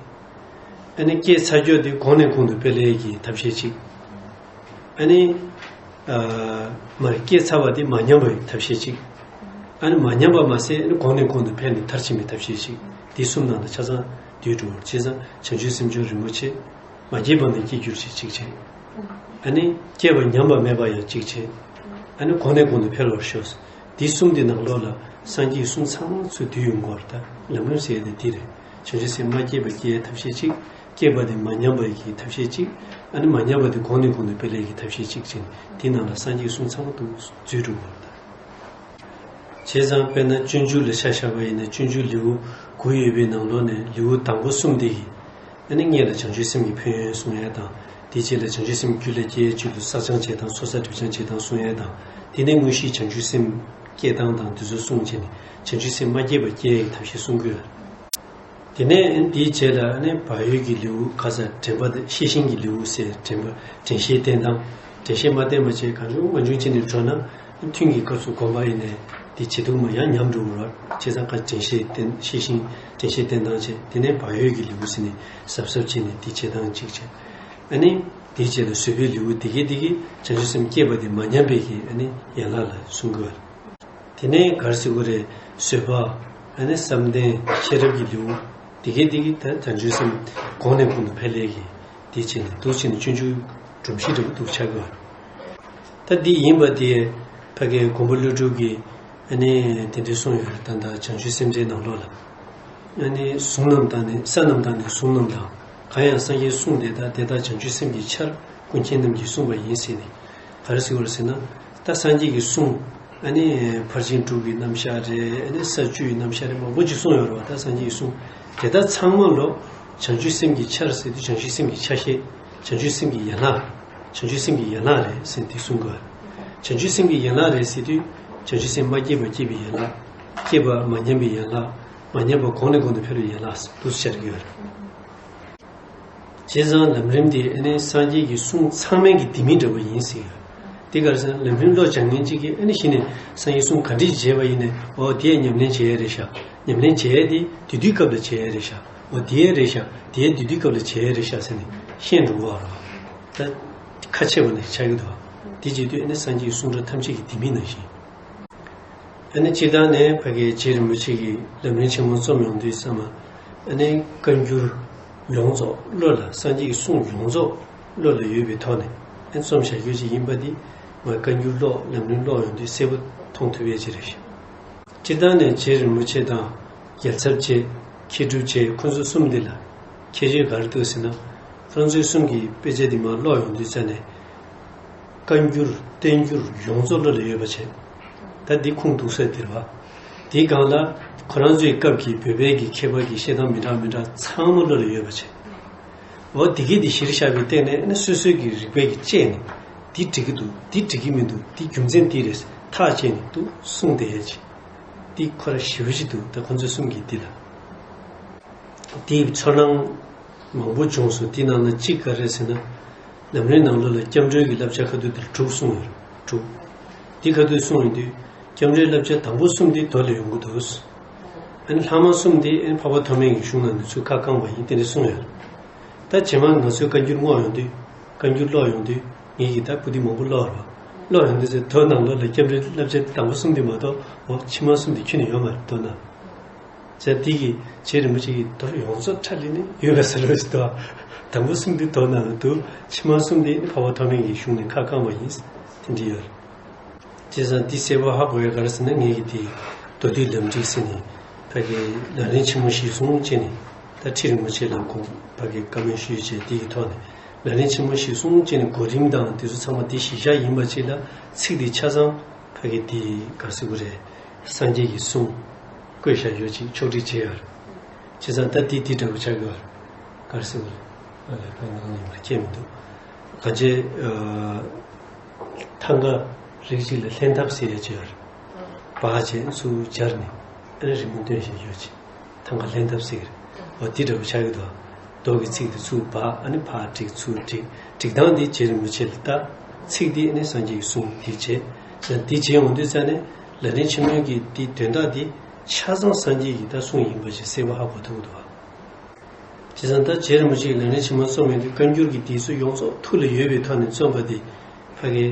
ཨ་ནི་སྐྱེས་ཚར་རྒྱུ་དེ་གོང་ནས་གོང་དུ་འཕེལ་ཡས་ཀྱི་ཐབས་ཤེས་གཅིག་ཨ་ནི། ཨ། མར་སྐྱེས་ཚར་བ་དེ་མ་ཉམས་པའི་ཐབས་ཤེས་གཅིག་ཨ་ནི་མ་ཉམས་པ་མ་ཟད། ཨ་ནི་གོང་ནས་གོང་དུ་འཕེལ་ནས་མཐར་ཕྱིན་པའི་ཐབས་ཤེས་གཅིག་འདི་གསུམ་ནང་དུ་ཆ་ཚང་འདུས་འགྲོ་བར། བྱས་ཙང་བྱང་ཆུབ་སེམས་མཆོག་རིན་པོ་ཆེ། མ་སྐྱེས་པ་ནས་སྐྱེ་གྱུར་ཅིག་གཅིག་བྱས། ཨ་ནི་སྐྱེས་པ་ཉམས་པ་མེད་པ་ཡང་གཅིག་བྱས། ཨ་ནི་གོང་ནས་གོང་དུ་འཕེལ་བར་ཤོག་འདི་གསུམ་འདི་ནང་ལོགས་ལ་སངས་རྒྱས་ཀྱི་གསུང་ཚང་མ་ཚུར་བསྡུས་ཡོང་གི་ཡོད་རེད་ད། ལམ་རིམ་ཟེར་ཡས་དེ་འདི་རེད། བྱང་ཆུབ་སེམས་མ་སྐྱེས་པ་སྐྱེ་ཡས་ཐབས་ཤེས་གཅིག་སྐྱེས་པ་དེ་མ་ཉམས་པ་ཡི་གི་ཐབས་ཤེས་གཅིག་ཨ་ནི་མ་ཉམས་པ་དེ་གོང་ནས་གོང་དུ་སྤེལ་ཡས་ཀྱི་ཐབས་ཤེས་གཅིག་བྱས་ནས། དེའི་ནང་ལ་སངས་རྒྱས་ཀྱི་གསུང་ཚང་མ་འདུ་འཛུལ་འགྲོ་བར་གདའ། བྱས་ཙང་དཔེར་ན་སྤྱོད་འཇུག་ལ་ཆ་བཞག་པ་ཡིན་ན། སྤྱོད་འཇུག་ལེའུ་དགུ་ཡོད་པའི་ནང་ལོགས་ནས་ལེའུ་དང་པོ་གསུམ་དེ་ཡིས། ཨ་ནི་སྔས་ལ་བྱང་ཆུབ་སེམས་ཀྱི་ཕན་ཡོན་གསུང་ཡས་དང་། དེའི་རྗེས་ལ་བྱང་ཆུབ་སེམས་རྒྱུད་ལ་སྐྱེ་ཡས་ཆེད་དུ་བསགས་སྦྱང་བྱེད་སྟངས། ཚོགས་བསགས་སྒྲིབ་སྦྱང་བྱེད་སྟངས་གསུང་ཡས་དང་། དེ་ནས་དངོས་གཞིའི་བྱང་ཆུབ་སེམས་བསྐྱེད་སྟངས་དང་། འདི་ཚོ་གསུངས་བྱས་ནས་བྱང་ཆུབ་སེམས་མ་སྐྱེས་པ་སྐྱེ་ཡས་ཀྱི་ཐབས་ཤེས་གསུང་གི་ཡོད། དེ་ནས་དེའི་རྗེས་ལ་ཨ་ནི་བག་ཡོད་ཀྱི་ལེའུ་ཁ་ས་དྲན་པ་དང་ཤེས་བཞིན་གྱི་ལེའུ་ཟེར། དྲན་པ་དྲན་ཤེས་བསྟེན་སྟངས། དྲན་ཤེས་མ་བསྟེན་པ་བྱས་གང་བྱུང་མང་བྱུང་བྱས་ནས་འགྲོ་ན། ཐུན་གྱི་སྐབས་སུ་གོམས་པ་ཡིན་ནའི་དེ་བྱེད་ཐུབ་མ་ཡང་ཉམས་འགྲོ་གི་རེད། བྱས་ཙང་ཁ་དྲན་ཤེས་བསྟེན། ཤེས་བཞིན་དྲན་ཤེས་བསྟེན་སྟངས་བྱས། དེ་ནས་བག་ཡོད་ཀྱི་ལེའུ་ཟེར་ནས་གཟབ་གཟབ་བྱས་ནས་དེ་བྱེད་སྟངས་གཅིག་བྱས། ཨ་ནི། དེའི་རྗེས་ལ་བཟོད་པའི་ལེའུ་དེ་གའི་དེ་གའི་བྱང་ཆུབ་སེམས་བསྐྱེད་པ་དེ་མ་ཉམས་པའི་གི་ཨ་ནི་ཡན་ལག་ལ་གསུང་དགོས། དེ་ནས་ག་རེ་ཟེར་དགོས་རེད། བཟོད་པ། ཨ་ནི་བསམ་གཏན། ཤེས་རབ་ཀྱི་ལེའུ། དེ་གའི་དེ་གའི་ད་བྱང་ཆུབ་སེམས་གོང་ནས་གོང་དུ་འཕེལ་ལས་ཀྱི། དེ་བྱས་ནས་འདུག་བྱས་ནས་སྤྱོད་འཇུག་སྒྲོམ་གཞི་འདྲ་བོ་འདུག་ཆགས་ཀྱི་ཡོད། ད་འདི་ཡིན་པ་དེ་ཕ་གི་མགོན་པོ་ཀླུ་སྒྲུབ་ཀྱིས་ཨ་ནི་དེ་འདྲའི་གསུངས་ཡོད་རེད། ད་ལྟ་བྱང་ཆུབ་སེམས་འགྲེལ་ནང་ལོགས་ལ། ཨ་ནི་གཟུངས་རྣམས་དང་ནི་ས་རྣམས་དང་ནི་གཟུངས་རྣམས་དང་། གང་ཡང་སངས་རྒྱས་གསུངས་དེ་དག་དེ་དག་བྱང་ཆུབ་སེམས་ཀྱི་ཆར་ཀུན་མཁྱེན་རྣམས་ཀྱིས་གསུངས་པ་ཡིན་ཟེར་ནས། ག་རེ་ཟེར་བ་རེད་ཟེར་ན། ད་སངས་རྒྱས་ཀྱི་གསུང་། ཨ་ནི་ཕར་ཕྱིན་དྲུག་གི་རྣམ་གཞག་རེད། ཨ་ནི་ས་བཅུ་ཡི་རྣམ་གཞག་རེད། མང་པོ་ཅིག་གསུངས་ཡོད་རེད་བ། ད་སངས་རྒྱས་ཀྱི་གསུང་། དེ་དག་ཚང་མ་ལོ། བྱང་ཆུབ་སེམས་ཀྱི་ཆར་ཟེར་དུས་བྱང་ཆུབ་སེམས་ཀྱི་ཆ་ཤས། བྱང་ཆུབ་སེམས་ཀྱི་ཡན་ལག་བྱང་ཆུབ་སེམས་ཀྱི་ཡན་ལག་རེད་ཟེར་དེ་གསུང་དགོས། བྱང་ཆུབ་སེམས་ཀྱི་ཡན་ལག་རེད་ཟེར་དུས། བྱང་ཆུབ་སེམས་མ་སྐྱེས་པ་སྐྱེས་པའི་ཡན་ལག་བསྐྱེད་པ་མ་ཉམས་པའི་ཡན་ལག་མ་ཉམས་པ་གོང་ནས་གོང་དུ་འཕེལ་བའི་ཡན་ལག་འདུག་སེ་བྱ་གི་ཡོད་རེད། བྱས་ཙང་ལམ་རིམ་དེ་ཨ་ནི་སངས་རྒྱས་ཀྱི་གསུང་ཚང་མའི་གི་ལྡེ་མིག་འདྲ་བོ་ཡིན་ཟེར་ཡོད། དེ་ག་རེ་ཟེར་ན་ལམ་རིམ་ཀློག་སྦྱང་མཁན་གཅིག་གིས་ཨ་ནི་གཞི་ནས་སངས་རྒྱས་གསུང་ག་འདྲས་བྱས་པ་ཡིན་ནའི་འོ་དེ་ཉམས་ལེན་བྱེད་ཡས་རེད་ཤག་ཉམས་ལེན་བྱེད་ཡས་དེ་དེ་དུས་སྐབས་ལ་བྱེད་ཡས་རེད་ཤག་འོ་དེ་རེད་ཤག་དེ་དེ་དུས་སྐབས་ལ་བྱེད་ཡས་རེད་ཤག་ཟེར་ནས་ཤེས་འགྲོ་གི་ཡོད་རེད། ད་ཁ་ཕྱེ་བ་ནས་ཆགས་ཀྱི་འདུག་དེ་བྱེད་དུས་ཨ་ནི་སངས་རྒྱས་ཀྱི་གསུང་སྒྲོས་ཐམས་ཅད་ཀྱི་ལྡེ་མིག་ནང་བཞིན། ཨ་ནི་སྤྱིར་བཏང་ནས་ཕ་གིའི་རྗེ་རིན་པོ་ཆེ་གིས་ལམ་རིམ་ཆེན་མོ་རྩོམ་ཡོང་དུས་ཙམ་པ། ཨ་ནི་བཀའ་འགྱུར་ཡོངས་རྫོགས་བློ་ལ་སངས་རྒྱས་ཀྱི་གསུང་ཡོངས་རྫོགས་བློ་ལ་ཡོད་པའི་ཐོག་ནས་ཨ་ནི་རྩོམ་བཞག་རྒྱུ་ཅིག་ཡིན་པ་འདི། ང་བཀའ་འགྱུར་ཀློག་ལམ་རིམ་ཀློག་ཡོང་དུས་གསལ་པོ་མཐོང་ཐུབ་ཡས་ཅིག་རེད་ཤག་སྤྱིར་བཏང་ནས་རྗེ་རིན་པོ་ཆེ་དང་རྒྱལ་ཚབ་རྗེ་མཁས་གྲུབ་རྗེ་ཁོང་ཚོ་གསུམ་འདི་ལ་ཁྱད་ཆོས་ག་རེ་འདུག་ཟེར་ན། ཁོང་ཚོའི་གསུམ་གྱི་དཔེ་ཆ་འདི་མར་ཀློག་ཡོང་དུས་ཙ་ནས། བཀའ་འགྱུར་བསྟན་འགྱུར་ཡོངས་རྫོགས་བློ་ལ་ཡོད་པ་བྱས། ད་འདི་ཁུངས་གཏུགས་ས་འདི་རེད་བ། དེའི་སྒང་ལ་ཁོ་རང་ཚོའི་སྐབས་ཀྱི་བོད་པའི་གི་མཁས་པ་གི་བཤད་སྟངས་མི་འདྲ་མི་འདྲ་ཚང་མ་བློ་ལ་ཡོད་པ་བྱས། འོ་དེ་གི་འདི་གཞིར་བཞག་པའི་སྟེང་ནས་ནི་སོ་སོའི་གི་རིག་པའི་གི་དཔྱད་ནས། འདི་འགྲིག་གི་འདུག་འདི་འགྲིག་གི་མི་འདུག་འདི་རྒྱུ་མཚན་འདི་རེད་ཐག་བཅད་ནས་འདུག་གསུངས་བསྡད་ཡས་ཅིག་འདི་ཁོ་ར་ཞེ་པོ་ཅིག་འདུག་ད་ཁོ་ཚོ་གསུམ་གྱིས་འདི་ལ། དེའི་ཚོར་སྣང་མང་པོ་བྱུང་སོང་། དེའི་ནང་ན་གཅིག་ག་རེ་ཟེར་ན། ལམ་རིམ་ནང་ལོགས་ལ་སྐྱབས་འགྲོའི་གི་བསླབ་བྱ་ཁ་ཐུག་དེ་དྲུག་གསུངས་ཡོད་རེད། དྲུག་དེ་ཁ་ཐུག་གསུངས་ཡོང་དུས། སྐྱབས་འགྲོའི་བསླབ་བྱ་དང་པོ་གསུམ་དེ་མདོ་ལ་ཡོང་གི་འདུག་ཨ་ནི་ལྷག་མ་གསུམ་དེ་ཨ་ནི་འཕགས་པ་ཐོགས་མེད་ཀྱི་གཞུང་ནང་ནས་ཚུར་ཁ་བསྐངས་པ་ཡིན་དེ་འདྲ་གསུངས་ཡོད་རེད། ད་རྗེས་མ་ང་ཚོས་བཀའ་འགྱུར་བསྔོགས་ཡོང་དུས། བཀའ་འགྱུར་ཀློག་ཡོང་དུས། ངེད་ཀྱིས་ད་པོ་ཏི་མང་པོ་ཀློག་རེད་བ། ཀློག་ཡོང་དུས་ཚེ་མདོ་ནང་ལོགས་ལ་སྐྱབས་འགྲོའི་བསླབ་བྱ་དང་པོ་གསུམ་དེ་མ་གཏོགས་འོ་ཕྱི་མ་གསུམ་དེ་ཁྱོན་ནས་ཡོད་མ་རེད་མདོ་ནང་། བྱས་དེ་གིས་རྗེ་རིན་པོ་ཆེ་གིས་མདོ་ཡོངས་རྫོགས་ཁྲ་ལེ་ནས་ཡོད་པ་ཟེར་བ་ཞིག་འདུག་དང་པོ་གསུམ་དེ་མདོ་ནང་ལ་འདུག་ཕྱི་མ་གསུམ་དེ་འཕགས་པ་ཐོགས་མེད་ཀྱི་གཞུང་ནས་ཁ་བསྐངས་པ་ཡིན། དེ་འདྲ་ཡོད་རེད། བྱས་ཙང་འདི་གསལ་པོ་ཧ་གོ་ཡ་ག་རེ་ཟེར་ན། ངེད་ཀྱིས་དེ་མདོ་སྡུད་ལམ་བསྒྲིགས་ཟེར་ནས་ཕ་གི་ལམ་རིམ་ཆེན་མོ་གཞིར་བཟུང་བྱས་ནས། ད་ཁྲི་རིན་པོ་ཆེ་ལ་དགོངས་ཕ་གི་བཀའ་མོལ་ཞུས་བྱས་དེ་གི་ཐོག་ནས་ལམ་རིམ་ཆེན་མོ་གཞིར་བཟུང་བྱས་ནས་གོ་རིམ་དང་དེ་ཚོ་ཚང་མ་དེ་གཞི་བཞག་ཡིན་པ་ཅིག་ལ། ཚིག་དེ་ཆ་ཚང་ཕ་གི་དེ་ག་རེ་ཟེར་དགོས་རེད། སངས་རྒྱས་ཀྱི་གསུང་བཀོད་བཞག་ཡོད་ཅིག་ཕྱོགས་སྒྲིག་བྱས་ཡོད་རེད། བྱས་ཙང་ད་དེ་དེ་འདྲ་བོ་ཆགས་ཀྱི་ཡོད་རེད། ག་རེ་ཟེར་དགོས་རེད། ཨ་ལས་ཁ་ནང་ནས་མར་སྐྱེས་མི་འདུག་གང་ཅི། ཐང་ག་རིགས་གཅིག་ལ་ལྷན་ཐབས་ཟེར་ཡ་ཅིག་ཡོད་རེད། བག་བྱས་ཚུར་སྦྱར་ནས་ཨ་ནི་རི་མོ་སྟོན་བཞིན་ཡོད་ཅིག་ཐང་ག་ལྷན་ཐབས་ཟེར་གི་རེད། འོ་དེ་འདྲ་བོ་ཆགས་ཀྱི་འདུག་མདོ་གི་ཚིག་དེ་ཚུར་བག་ཨ་ནི་ཕར་བསྒྲིགས་ཚུར་བསྒྲིགས། སྒྲིག་སྟངས་དེ་རྗེ་རིན་པོ་ཆེ་ལ་ལྟ། ཚིག་དེ་ཨ་ནི་སངས་རྒྱས་ཀྱི་གསུང་དེ་བྱས། དེ་བྱས་ཡོང་དུས་ཙ་ནས་ལམ་རིམ་ཆེན་མོའི་གི་དེ་དོན་དག་དེ་ཆ་ཚང་སངས་རྒྱས་ཀྱི་ད་གསུང་ཡིན་པ་ཞིག་གསལ་པོ་ཧ་གོ་ཐུབ་ཀྱི་འདུག་བ། བྱས་ཙང་ད་རྗེ་རིན་པོ་ཆེས་ལམ་རིམ་ཆེན་མོ་རྩོམ་ཡོང་དུས་བཀའ་འགྱུར་གྱི་དེ་ཚོ་ཡོངས་རྫོགས་ཐུགས་ལ་ཡོད་པའི་ཐོག་ནས་རྩོམ་པ་དེ་ཕ་གིའི་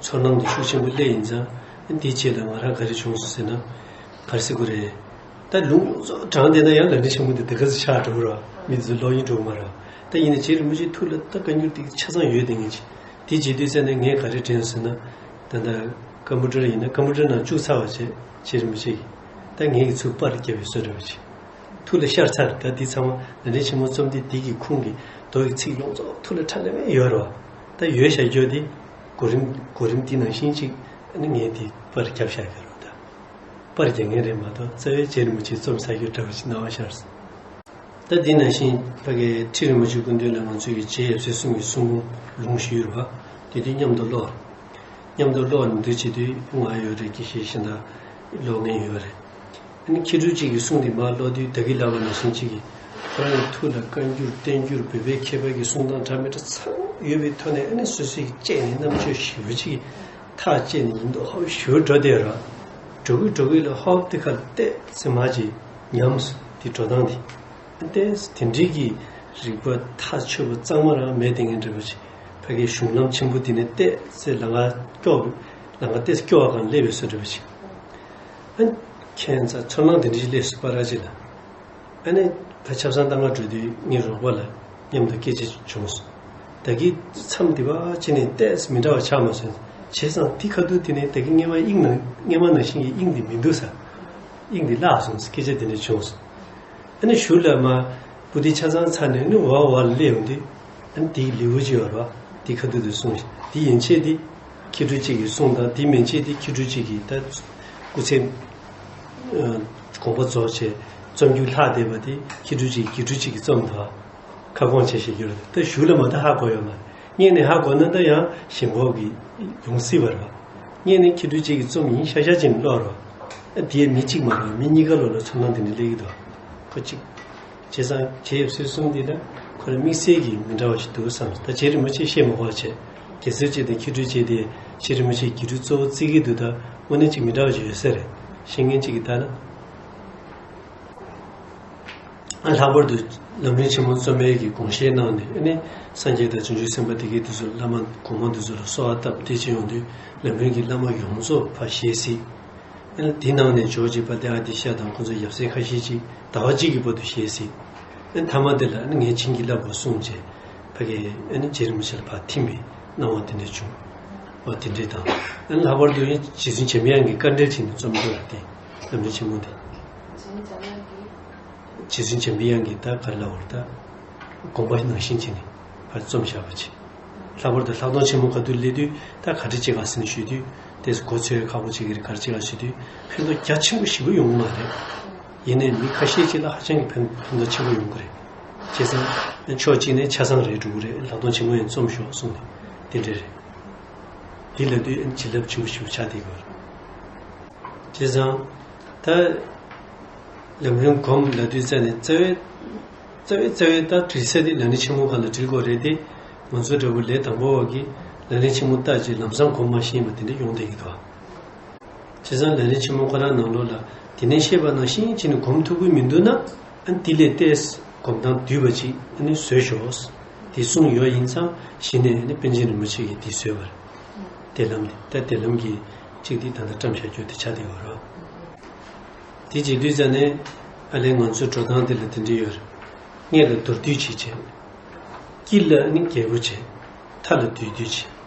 ཚོར་སྣང་དེ་ཤུགས་ཆེན་པོ་སླེབས་ཡིན་ཙང་། འདིའི་རྗེས་ལ་ང་རང་ག་རེ་བྱུང་སོང་ཟེར་ན། ག་རེ་ཟེར་དགོས་རེད། ད་ལུང་ཡོངས་རྫོགས་དྲངས་བསྡད་ན་ཡང་ལམ་རིམ་ཆེན་མོ་འདི་དེ་ག་ཚོད་ཆགས་འགྲོ་གི་རེད། མི་དེ་ཚོ་ཀློག་སྙིང་འདོད་ཀྱི་མ་རེད། ད་ཡིན་ན་རྗེ་རིན་པོ་ཆེའི་ཐུགས་ལ་ད་བཀའ་འགྱུར་དེ་ཆ་ཚང་ཡོད་དེ་ངེས་ཅིག་དེ་བྱེད་དུས་ཙ་ནས་ངས་ག་རེ་དྲན་སོང་ཟེར་ན། ད་ལྟ་ཀམ་པུ་ཊར་ཡིན་ན་ཀམ་པུ་ཊར་ནང་བཅུག་ཚར་བ་བྱས་རྗེ་རིན་པོ་ཆེ་གིས་ད་ངེད་ཀྱིས་ཚུར་པར་བརྒྱབ་པའི་བཟོ་འདྲ་བ་ཅིག་ཐུགས་ལ་ཤར་ཚར། ད་འདི་ཚང་མ་ལམ་རིམ་ཆེན་མོ་རྩོམ་དུས་འདི་གི་ཁུངས་ཀྱི་མདོ་ཡི་ཚིག་ཡོངས་རྫོགས་ཐུགས་ལ་ཁྲ་ལམ་མེ་ཡོད་རེད་བ། ད་ཡོད་བཞག་རྒྱུ་དེ་གོ་རིམ་གོ་རིམ་འདི་ནང་བཞིན་ཅིག་ཨ་ནི་ངས་འདི་པར་བརྒྱབ་བཞག་གི་རེད། ད་པར་རྒྱག་མཁན་རེད་མ་གཏོགས་རྩ་བའི་རྗེ་རིན་པོ་ཆེས་རྩོམ་ཚར་རྒྱུ་འདྲ་བ་ཞིག་སྣང་བ་ཤར་སོང་། ད་འདི་ནང་བཞིན་ཕ་གིའི་ཁྲི་རིན་པོ་ཆེའི་སྐུ་མདུན་ལ་ང་ཚོའི་རྗེ་ཡབ་སྲས་གསུམ་གྱི་གསུང་འབུམ་ལུང་ཞུས་རེད་བ། དེ་དུས་མཉམ་དུ་ཀློག་མཉམ་དུ་ཀློག་ནས་འདུག་བྱེད་དུས་ང་ཡོད་རེད། དགེ་བཤེས་གཞན་དག་ཀློག་མཁན་ཡོད་རེད། ཨ་ནི་མཁས་གྲུབ་ཅིག་གི་གསུང་དེ་མར་ཀློག་དུས་ད་གིན་ལབ་པ་ནང་བཞིན་ཅིག་གིས་ཁོ་རང་གི་ཐུགས་ལ་བཀའ་འགྱུར་བསྟན་འགྱུར་བོད་པའི་མཁས་པ་གི་གསུང་སྟངས་འདྲ་མི་འདྲ་ཚང་ཡོད་པའི་ཐོག་ནས་ཨ་ནི་སོ་སོས་ཀྱིས་དཔྱད་ནས་རྣམ་དཔྱོད་ཞེ་པོ་ཅིག་གིས་ཐག་བཅད་ནས་ཡིན་མདོག་ཧ་པོ་ཞེ་པོ་འགྲོ་བསྡད་ཡོད་རེད། འགྲོ་གི་འགྲོ་གི་ལ་ཧོབ་དེ་ཁར་བལྟས་ཚེ་མ་ཅིག་ཉམས་སོང་། དེ་འགྲོ་སྟངས་དེ་བལྟས་དེ་འདྲའི་གི་ རིག་པ་ཐག་ཆོད་པ་གཙང་མ་རང་མེད་དེ་ངན་འདྲ་པོ་ཅིག་ཕ་གིའི་གཞུང་ལམ་ཆེན་པོ་འདི་ནས་བལྟས་ཚེ་ལམ་ཁ་སྐྱོ། ལམ་ཁ་བལྟས་སྐྱོ་བ་གང་སླེབས་པའི་བཟོ་འདྲ་པོ་ཅིག་ཨ་ཁྱད་མཚར་ཚོར་སྣང་དེ་འདྲ་ཞིག་སླེབས་སོང་པ་ར་ཅིག་ལ། ཨ་ནི་ད་ཆབ་གསང་ལྟ་ག་འགྲོ་དུས་ངའི་རོགས་པ་ལ་མཉམ་དུ་སྐད་ཆ་བྱུང་སོང་། ད་གི་མཚམས་འདི་པ་ཅི་ནས་བལྟས་མི་འདྲ་བ་ཆགས་མ་སོང་། བྱས་ཙང་འདི་ཁ་ཐུག་དེ་ནས་ད་གི་སྔས་མ་དབྱིངས་ནང་སྔས་མ་ནང་བཞིན་གྱི་དབྱིངས་འདི་མི་འདུག་ས། དབྱིངས་འདི་བརླག་སོང་ཟེར་སྐད་ཆ་དེ་འདྲ་བྱུང་སོང་། ཨ་ནི་གཞུག་ལ་མ་པུ་ཏི་ཆ་ཚང་ཚར་ནས་ནི་འོག་འོག་ལ་སླེབས་ཡོང་དུས། ཨ་ནི་དེའི་ལེའུ་ཅིག་ཡོད་རེད་བ། དེ་ཁ་ཐུག་ཏུ་གསུངས་ཤིང་དེ་ཡན་ཆད་དེ་མཁས་གྲུབ་གཅིག་གིས་གསུངས་དང་དེ་མན་ཆད་དེ་མཁས་གྲུབ་གཅིག་གིས་ད་སྐུ་ཚེ་དགོངས་པ་རྫོགས་བྱས་རྩོམ་རྒྱུན་ལྷག་བསྡད་པ་དེ་མཁས་གྲུབ་གཅིག་དགེ་ཕྲུག་གཅིག་གིས་རྩོམ་དང་ཁ་སྐོང་བྱས་ཤིག་གྱུར་ད་གཞུག་ལ་མ་ད་ཧ་གོ་ཡོད་མ་རེད། སྔོན་ནས་ཧ་གོ་ན་ད་ཡང་ཞེན་ཁོག་གི་ཡོང་སྲིད་པ་རེད་བ། སྔོན་ནས་མཁས་གྲུབ་གཅིག་གིས་རྩོམ་ཡིན་ཤག་ཤག་ཅིག་ཀློག་རེད་བ། དེའི་མི་གཅིག་མ་རེད་བ་མི་གཉིས་ཀ་ལོ་ལ་ཚོར་སྣང་དེ་འདྲ་སླེབས་ཀྱི་འདུག་ཁོ་གཅིག་བྱས་ཙང་བྱས་ཡོད་ཟེར་གསུངས་དེ་ལ་ཁོ་རང་དམིགས་བསལ་གྱི་མི་འདྲ་བ་ཞིག་འདུག་བསམ། ད་རྗེ་རིན་པོ་ཆེ་བཤད་མ་དགོས་པ་བྱས། རྒྱལ་སྲས་བཅས་དང་མཁས་གྲུབ་བཅས་ཏེ་རྗེ་རིན་པོ་ཆེ་དགེ་ཕྲུག་གཙོ་བོ་བརྩི་གི་འདུག་ད་དངོས་གནས་ཅིག་མི་འདྲ་བ་ཞིག་ཡོད་ས་རེད། ཤེས་མཁན་ཅིག་གིས་ལྟ་ན། ཨ་ལྷག་པར་དུ་ལམ་རིམ་ཆེན་མོ་རྩོམ་པའི་གི་དགོངས་བཞེས་གནང་ནས་ཨ་ནི་སངས་རྒྱས་དང་བྱང་ཆུབ་སེམས་དཔའ་དེ་གའི་དེ་ཚོ་བླ་མ་གོང་མ་དེ་ཚོ་ལ་གསོལ་བ་བཏབ་བདེ་ཆེན་ཡོང་དུས་ལམ་རིམ་གྱི་བླ་མ་ཡོངས་རྫོགས་ཕར་བཞེས་སྲིད། ཨ་ནི་དེ་ནང་ནས་ཇོ་བོ་རྗེ་དཔལ་ལྡན་ཨ་ཏི་ཤ་དང་ཁོང་ཚོ་ཡབ་སྲས་ཁ་ཤས་ཅིག་ཟླ་བ་གཅིག་གི་བར་དུ་བཞེས་སྲིད། ཨ་ནི་མཐའ་མ་དེ་ལ་ཨ་ནི་ངས་བྱིན་གྱིས་བརླབ་དགོས་གསུངས་རྗེས་ཕ་གིའི་ཨ་ནི་རྗེ་རིན་པོ་ཆེ་ལ་ཕར་ཐིམ་པའི་སྣང་བ་དེ་འདྲ་བྱུང་བ་དེ་འདྲ་དང་། ཨ་ནི་ལྷག་པར་དུ་རྗེ་བཙུན་འཇམ་དབྱངས་ཀྱིས་བཀའ་འགྲེལ་བྱས་ནས་རྩོམ་རྒྱུ་ལ་བརྟེན་ལམ་རིམ་ཆེན་མོ་འདི། རྗེ་བཙུན་འཇམ་དབྱངས་ཀྱིས་ད་ག་རེ་ལབ་པ་རེད་ད། དགོངས་པ་ནང་བཞིན་བྱས་ནས་ཕར་རྩོམ་བཞག་པ་བྱས། ལྷག་པར་དུ་ལྷག་མཐོང་ཆེན་མོ་ག་དུས་སླེབས་དུས་ད་ག་འདྲ་བྱེད་ག་ཟེར་ནས་ཞུས་དུས་དེ་གོ་ཚོད་ཁག་པོ་བྱེད་ཀྱི་རེད། ག་རེ་བྱེད་ག་ཞུས་དུས་ཕན་ཐོགས་རྒྱ་ཆེན་པོ་ཞེ་པོ་ཡོང་གི་མ་རེད། ཡིན་ནའི་མི་ཁ་ཤས་ཅིག་ལ་ཧ་ཅང་གི་ཕན་ཕན་ཐོགས་ཆེན་པོ་ཡོང་གི་རེད། བྱས་ཙང་ཕྱོགས་གཅིག་ནས་ཆ་ཚང་རེད་འགྲོ་གི་རེད། ལྷག་མཐོང་ཆེན་མོ་ཡང་རྩོམ་ཤོག་གསུངས་ནས་དེ་འདྲ་རེད། དེ་ལབ་དུས་བྱིན་རླབས་ཆེན་པོ་ཞེ་པོ་ཆགས་བསྡད་ཡོད་རེད། བྱས་ཙང་ད་ལམ་རིམ་སྒོམ་ལབ་དུས་རྩ་ནས་རྩ་བའི་རྩ་བའི་རྩ་བའི་ད་འབྲི་ས་དེ་ལམ་རིམ་ཆེན་མོ་ཁག་ལ་འབྲི་དགོས་རེད་དེ། ང་ཚོ་འདྲ་པོ་ལས་དང་པོ་བ་གིས་ལམ་རིམ་ཆེན་མོ་ལྟ་རྗེས་ལམ་སང་སྒོམ་མ་ཤེས་པ་དེ་འདྲ་ཡོང་བསྡད་ཀྱི་འདུག་བྱས་ཙང་ལམ་རིམ་ཆེན་མོ་ཁོ་རང་ནང་ལོགས་ལ་དེ་ནས་བཤད་པ་ནང་བཞིན་བྱས་ནས་སྒོམ་ཐུབ་ཀྱི་མི་འདུག་ན་ཨ་དེ་ལས་ཏོག་ཙམ་སྒོམ་སྟངས་བསྡུས་པ་ཅིག་ཨ་ནི་བཟོས་ཤོག་དེ་གསུངས་ཡོད། ཡིན་ཙང་གཞི་ནས་ཨ་ནི་པཎ་ཆེན་རིན་པོ་ཆེ་གིས་དེ་བཟོས་པ་རེད། དེ་ལམ་དེ་ད་དེ་ལམ་གྱི་གཅིག་དེ་ད་ལྟ་བཀྲམ་བཞག་རྒྱུ་དེ་ཆགས་བསྡད་ཡོད་རེད། དེ་བྱེད་དུས་ཙ་ནས་ཨ་ལས་ང་ཚོའི་འགྲོ་སྟངས་དེ་ལ་དེ་འདྲ་ཡོད་རེད། སྔོན་ལ་མདོར་བསྡུས་ཅིག་བྱས། དཀྱིལ་ལ་ནི་རྒྱས་པོ་བྱས། མཐའ་ལ་བསྡུས་བསྡུས་བྱས།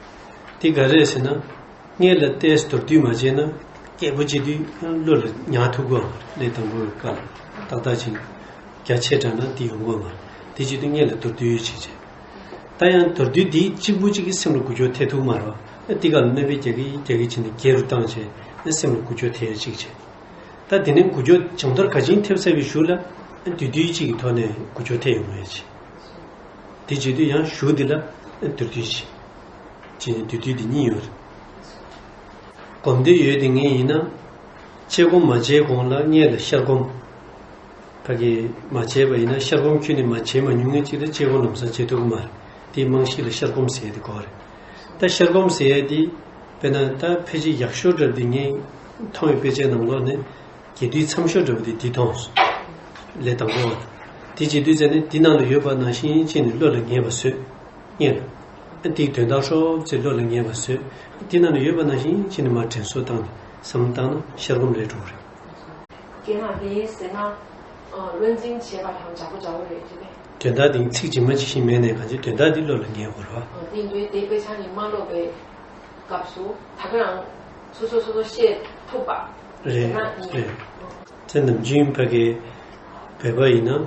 དེ་ག་རེ་རེད་ཟེར་ན། སྔོན་ལ་ཏོག་ཙམ་མདོར་བསྡུས་མ་བྱས་ན་རྒྱས་པོ་བྱེད་དུས་བློ་ལ་ཉར་ཐུབ་ཀྱི་མ་རེད། ལས་དང་པོའི་སྐབས་ལ་ཏག་ཏག་ཅིག་རྒྱ་ཆེ་དྲགས་ན་དེ་ཡོང་གི་མ་རེད། དེ་བྱེད་དུས་སྔོན་ལ་མདོར་བསྡུས་ཡོད་ཅིག་བྱས། ད་ཡང་མདོར་བསྡུས་འདི་གཅིག་པུ་གཅིག་གིས་སེམས་ལ་འགུལ་སྐྱོད་ཐེབས་ཐུབ་མ་རེད་བ། དེ་ག་ལ་སྣོན་པ་རྒྱག་གི་རྒྱག་གི་བྱས་ནས་རྒྱས་རུ་བཏང་བྱས་ནས་སེམས་ལ་འགུལ་སྐྱོད་ཐེབས་ཡ་གཅིག་བྱས། ད་དེ་ནས་འགུལ་སྐྱོད་བྱང་མཐོར་ག་ཅིན་ཐེབས་ཚར་བའི་གཞུག་ལ་བསྡུས་བསྡུས་གཅིག་གི་ཐོག་ནས་འགུལ་སྐྱོད་ཐེབས་ཡོང་གི་ཡོད་ཅིག་དེ་བྱེད་དུས་ཡང་གཞུག་འདི་ལ་མདོར་བསྡུས་གཅིག་བྱས་ནས་བསྡུས་བསྡུས་འདི་གཉིས་ཡོད་རེད། སྒོམ་བཟླས་ཡོད་དེ་ངས་ཡིན་ན། དཔྱད་སྒོམ་མ་བྱས་གོང་ལ་སྔོན་ལ་ཤར་སྒོམ། ཕ་གི་མ་བྱས་པ་ཡིན་ན་ཤར་སྒོམ་ཁྱོན་ནས་མ་བྱས་མ་མྱོང་མཁན་ཅིག་ལ་དཔྱད་སྒོམ་ལམ་སང་བྱེད་ཐུབ་ཀྱི་མ་རེད། དེའི་རྨང་གཞི་ལ་ཤར་སྒོམ་ཟེར་ཡ་དེ་དགོས་རེད། ད་ཤར་སྒོམ་ཟེར་ཡ་དེ་དཔེར་ན་ད་ཕལ་ཆེར་ཡག་ཤོས་འདྲ་པོ་དེ་ངས་མཐོང་བའི་དཔེ་ཆའི་ནང་ལོགས་ནས་རྒྱས་བསྡུས་མཚམས་ཤོས་འདྲ་པོ་དེ་འདི་མཐོང་སོང་། ལས་དང་པོ་བ་དང་། དེ་བྱེད་དུས་ཙ་ནས་འདི་ནང་ལ་ཡོད་པ་ནང་བཞིན་བྱས་ནས་བློ་ལ་ངེས་པ་བཟོས། སྔོན་ལ། ཨ་དེའི་དོན་དག་ཧྲོབ་ཙེ་བློ་ལ་ངེས་པ་བཟོས། དེ་ནང་ལ་ཡོད་པ་ནང་བཞིན་བྱས་ནས་མར་དྲན་གསོ་བཏང་ནས་བསམ་བློ་བཏང་ན་ཤར་སྒོམ་ལས་འགྲོ་གི་རེད། རྒན་ལགས་དེ་ཟེར་ན། བློ་འཛིན་བྱེད་པ་དང་འདྲ་པོ་འདྲ་པོ་རེད་དེ་ནས། དོན་དག་དེ་ཚིག་ཇི་མ་ཇི་བཞིན་མེད་ནས་གང་ཅི་དོན་དག་དེ་བློ་ལ་ངེས་དགོས་རེད་བ། དེ་འདྲའི་དེ་དཔེ་ཆ་ནི་མ་ཀློག་པའི་སྐབས་སུ་ད་ག་རང་སོ་སོ་སོ་སོ་ཤེས་ཐུབ་པ། རེད་ཟེར་ན་ཡིན། རེད། དེ་ནམ་རྒྱུན་ཕ་གི་བོད་པ་ཡིན་ན།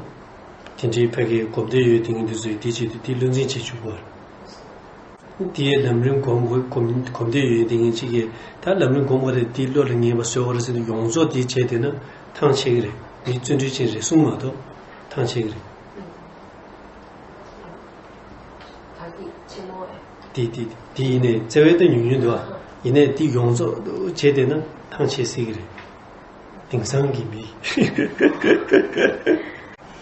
དེ་འདྲའི་ཕ་གི་སྒོམ་བཟླས་ཡོད་དེ་ངས་འདི་ཚོའི་དེ་བྱེད་དུས་དེ་བློ་འཛིན་བྱེད་བཅུག་པ་རེད། དེའི་ལམ་རིམ་སྒོམ་དགོས་སྒོམ་སྒོམ་བཟླས་ཡོད་དེ་ངས་གཅིག་གིས་ད་ལམ་རིམ་སྒོམ་དགོས་རེད། དེ་བློ་ལ་ངེས་པ་བཟོ་དགོས་རེད་ཟེར་ནས་ཡོངས་རྫོགས་དེ་བྱས་བསྡད་ན་ཐང་ཆད་ཀྱི་རེད། མི་བརྩོན་འགྲུས་ཅན་རེ་ཟུང་མ་གཏོགས་ཐང་ཆད་ཀྱི་རེད། ད་གི་ཆེན་མོ་རེད། དེ་དེ་དེ་ཡིན་ནའི་བརྩེ་བའི་ད་ཉུང་ཉུང་འདུག་ཨ། ཡིན་ནའི་དེ་ཡོངས་རྫོགས་བྱས་བསྡད་ན་ཐང་ཆད་སྲིད་ཀྱི་རེད། དེང་སང་གི་མི།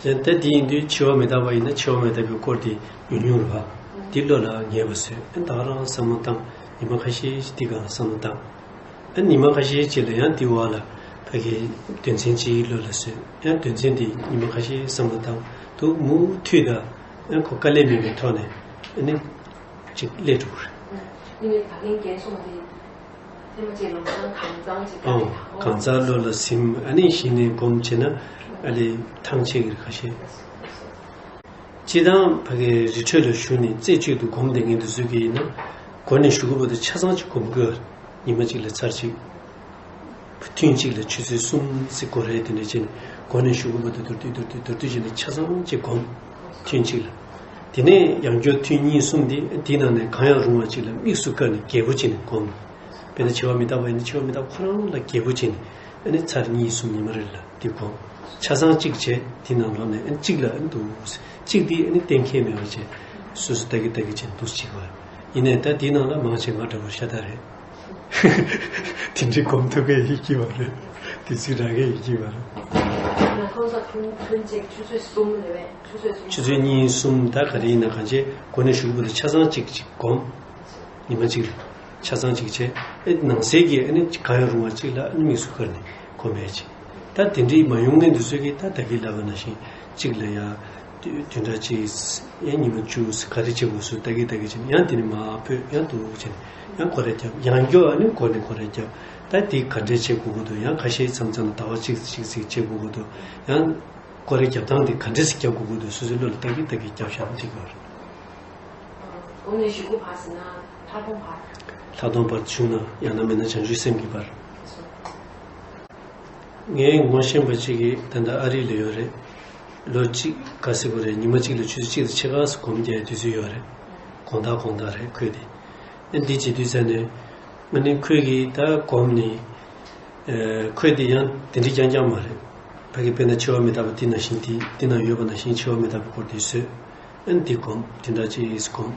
གཞན་ད་དེ་ཡིན་དུས་འཆི་བ་མི་རྟག་པ་ཡིན་ན་འཆི་བ་མི་རྟག་པའི་སྐོར་དེ་ཉུང་ཉུང་རེད་བ། དེ་བློ་ལ་ངེས་པ་བཟོས། ཨ་ད་ག་རང་བསམ་བློ་བཏང་། ཉི་མ་ཁ་ཤས་ཤིག་དེ་ག་ལ་བསམ་བློ་བཏང་། ཨ་ཉི་མ་ཁ་ཤས་ཅིག་ལ་ཡང་དེ་བ་ལ་ཕ་གི་དོན་ཚན་གཅིག་བློ་ལ་བཟོས། ཡང་དོན་ཚན་དེ་ཉི་མ་ཁ་ཤས་བསམ་བློ་བཏང་། དུ་མུ་མཐུད་ད་ ཡང་ཁོ་དཀའ་ལས་མེད་པའི་ཐོག་ནས་ཨ་ནི་ཅིག་སླེབས་འགྲོ་གི་རེད། ཨ་ནི་ད་གིན་རྒན་གསུངས་པ་དེ་ཐེངས་མ་གཅིག་ལམ་སང་གང་གཙང་ཅིག་ཨང་། གང་གཙང་བློ་ལ་ཟིན། ཨ་ནི་གཞི་ནས་སྒོམ་བྱས་ན་ཨ་ལས་ཐང་ཆད་ཀྱི་རེད་ཁ་ཤས། སྤྱིར་བཏང་ཕ་གིའི་རི་ཁྲོད་ལ་བཞུགས་ནས་རྩེ་གཅིག་ཏུ་སྒོམ་བསྡད་མཁན་དེ་ཚོ་གིས་ཡིན་ན་སྒོ་ནས་ཞུགས་པ་དང་ཆ་ཚང་ཅིག་སྒོམ་དགོས། ཉི་མ་གཅིག་ལ་ཚར་གཅིག་ཐུན་གཅིག་ལ་ཆུ་ཚོད་གསུམ་ཙམ་འགོར་རེ་དེ་འདྲ་བྱས་ནས་སྒོ་ནས་ཞུགས་པ་དང་མདོར་བསྡུས་མདོར་བསྡུས་མདོར་བསྡུས་བྱས་ནས་ཆ་ཚང་གཅིག་སྒོམ། ཐུན་གཅིག་ལ། དེ་ནས་ཡང་བསྐྱར་ཐུན་གཉིས་གསུམ་དེ་དེའི་ནང་ནས་གང་ཡང་རུང་བ་ཅིག་ལ་དམིགས་སུ་བཀར་ནས་རྒྱས་པོ་བྱས་ནས་སྒོམ། དཔེར་ན་འཆི་བ་མི་རྟག་པ་ཡིན་ན་འཆི་བ་མི་རྟག་པ་ཁོ་རང་ལ་རྒྱས་པོ་བྱས་ནས་ཨ་ནི་ཚར་གཉིས་གསུམ་ཉི་མ་རེ་ལ་དེ་སྒོམ། ཆ་ཚང་གཅིག་བྱས་དེ་ནང་ལོགས་ནས་ཨ་ནི་གཅིག་ལ་ཨ་ནི་འདུག་གཅིག་དེ་ཨ་ནི་གཏན་འཁེལ་མེད་པ་བྱས་སོ་སོ་ལྟ་གི་ལྟ་གི་བྱས་འདུག་གཅིག་པ། ཡིན་ནའི་ད་དེའི་ནང་ལ་མང་ཆེ་ང་འདྲ་བོ་ཤ་སྟག་རེད། དེ་འདྲའི་སྒོམ་ཐུབ་མཁན་ཡོད་ཀྱི་མ་རེད། དུས་ཚོད་རག་མཁན་ཡོད་ཀྱི་མ་རེད། ང་ཁོང་ཚོ་ཐུན་ཐུན་གཅིག་ཆུ་ཚོད་གསུམ་རེད་པས། ཆུ་ཚོད་གསུམ། ཆུ་ཚོད་གཉིས་གསུམ་ད་ག་རེ་ཡིན་ན་གང་བྱས་སྒོ་ནས་ཞུགས་པ་དང་ཆ་ཚང་གཅིག་གཅིག་སྒོམ། ཉི་མ་གཅིག་ལ་ཆ་ཚང་གཅིག་བྱས་ཨེ་ནང་གསེས་ཀྱི་ཨ་ནི་གང་ཡང་རུང་བ་གཅིག་ལ་ཨ་ནི་དམིགས་སུ་བཀར་ནས་སྒོམ་ཡས་ཅིག་ད་དེ་འདྲའི་མ་ཡོང་མཁན་དེ་ཚོ་གིས་ད་ད་གིན་ལབ་པ་ནང་བཞིན་གཅིག་ལ་ཡ་བདུན་ཕྲག་གཅིག་ཡང་ཉི་མ་བཅུ་ག་རེ་བྱེད་དགོས་སུ་ལྟ་གི་ལྟ་གི་བྱས་ནས་ཡང་དེ་ནས་མར་ཕོད་ཡང་འདུག་བྱས་ནས་ཡང་སྒོ་རེ་བརྒྱབ། ཡང་སྐྱོ་ཨ་ནི་སྒོ་ནས་སྒོ་རེ་བརྒྱབ། ད་དེ་ག་འདྲས་བྱེད་དགོས་ཀྱི་འདུག་ཡང་ཁ་ཤས་མཚམས་མཚམས་ལ་ཟླ་བ་གཅིག་གཅིག་ཅིག་བྱེད་དགོས་ཀྱི་འདུག་ཡང་སྒོ་རེ་བརྒྱབ་སྟངས་དེ་ག་འདྲས་སེ་བརྒྱབ་དགོས་ཀྱི་འདུག་སོ་སོའི་བློ་ལ་ལྟ་གི་ལྟ་གི་བརྒྱབ་བཞག་ན་འགྲིག་གི་རེད། སྒོ་ནས་ཞུགས་པ་ཟེར་ན་ལྷག་མཐོང་བར། ལྷག་མཐོང་བར་བྱུང་ན་ཡང་ན་མིན་ན་བྱང་ཆུབ་སེམས་ཀྱི་བར། ངའི་ངོ་ཤེས་པ་གཅིག་གིས་ད་ལྟ་ཨ་རི་ལ་ཡོད་རེད། ལོ་གཅིག་ག་ཟེར་དགོས་རེད། ཉི་མ་གཅིག་ལ་ཆུ་ཚོད་གཅིག་དང་ཕྱེད་ཀ་ཙམ་སྒོམ་རྒྱག་ཡའི་དུས་ཚོད་ཡོད་རེད། དགོང་དག་དགོང་དག་རེད་ཁོས་དེ། ཨ་འདི་བྱེད་དུས་ཙ་ནས་ང་ནི་ཁོས་ཀྱིས་ད་སྒོམ་ནི། ཨ་ཁོས་དེ་ཡང་དེ་འདྲའི་རྐྱང་རྐྱང་མ་རེད། ཕ་གི་དཔེར་ན་འཆི་བ་མི་རྟག་པ་འདི་ནང་བཞིན་དེ་འདི་ནང་ཡོད་པ་ནང་བཞིན་འཆི་བ་མི་རྟག་པའི་སྐོར་དེ་བཟོས། ཨ་ནི་འདི་སྒོམ། དེ་འདྲ་ཅིག་སྒོམ།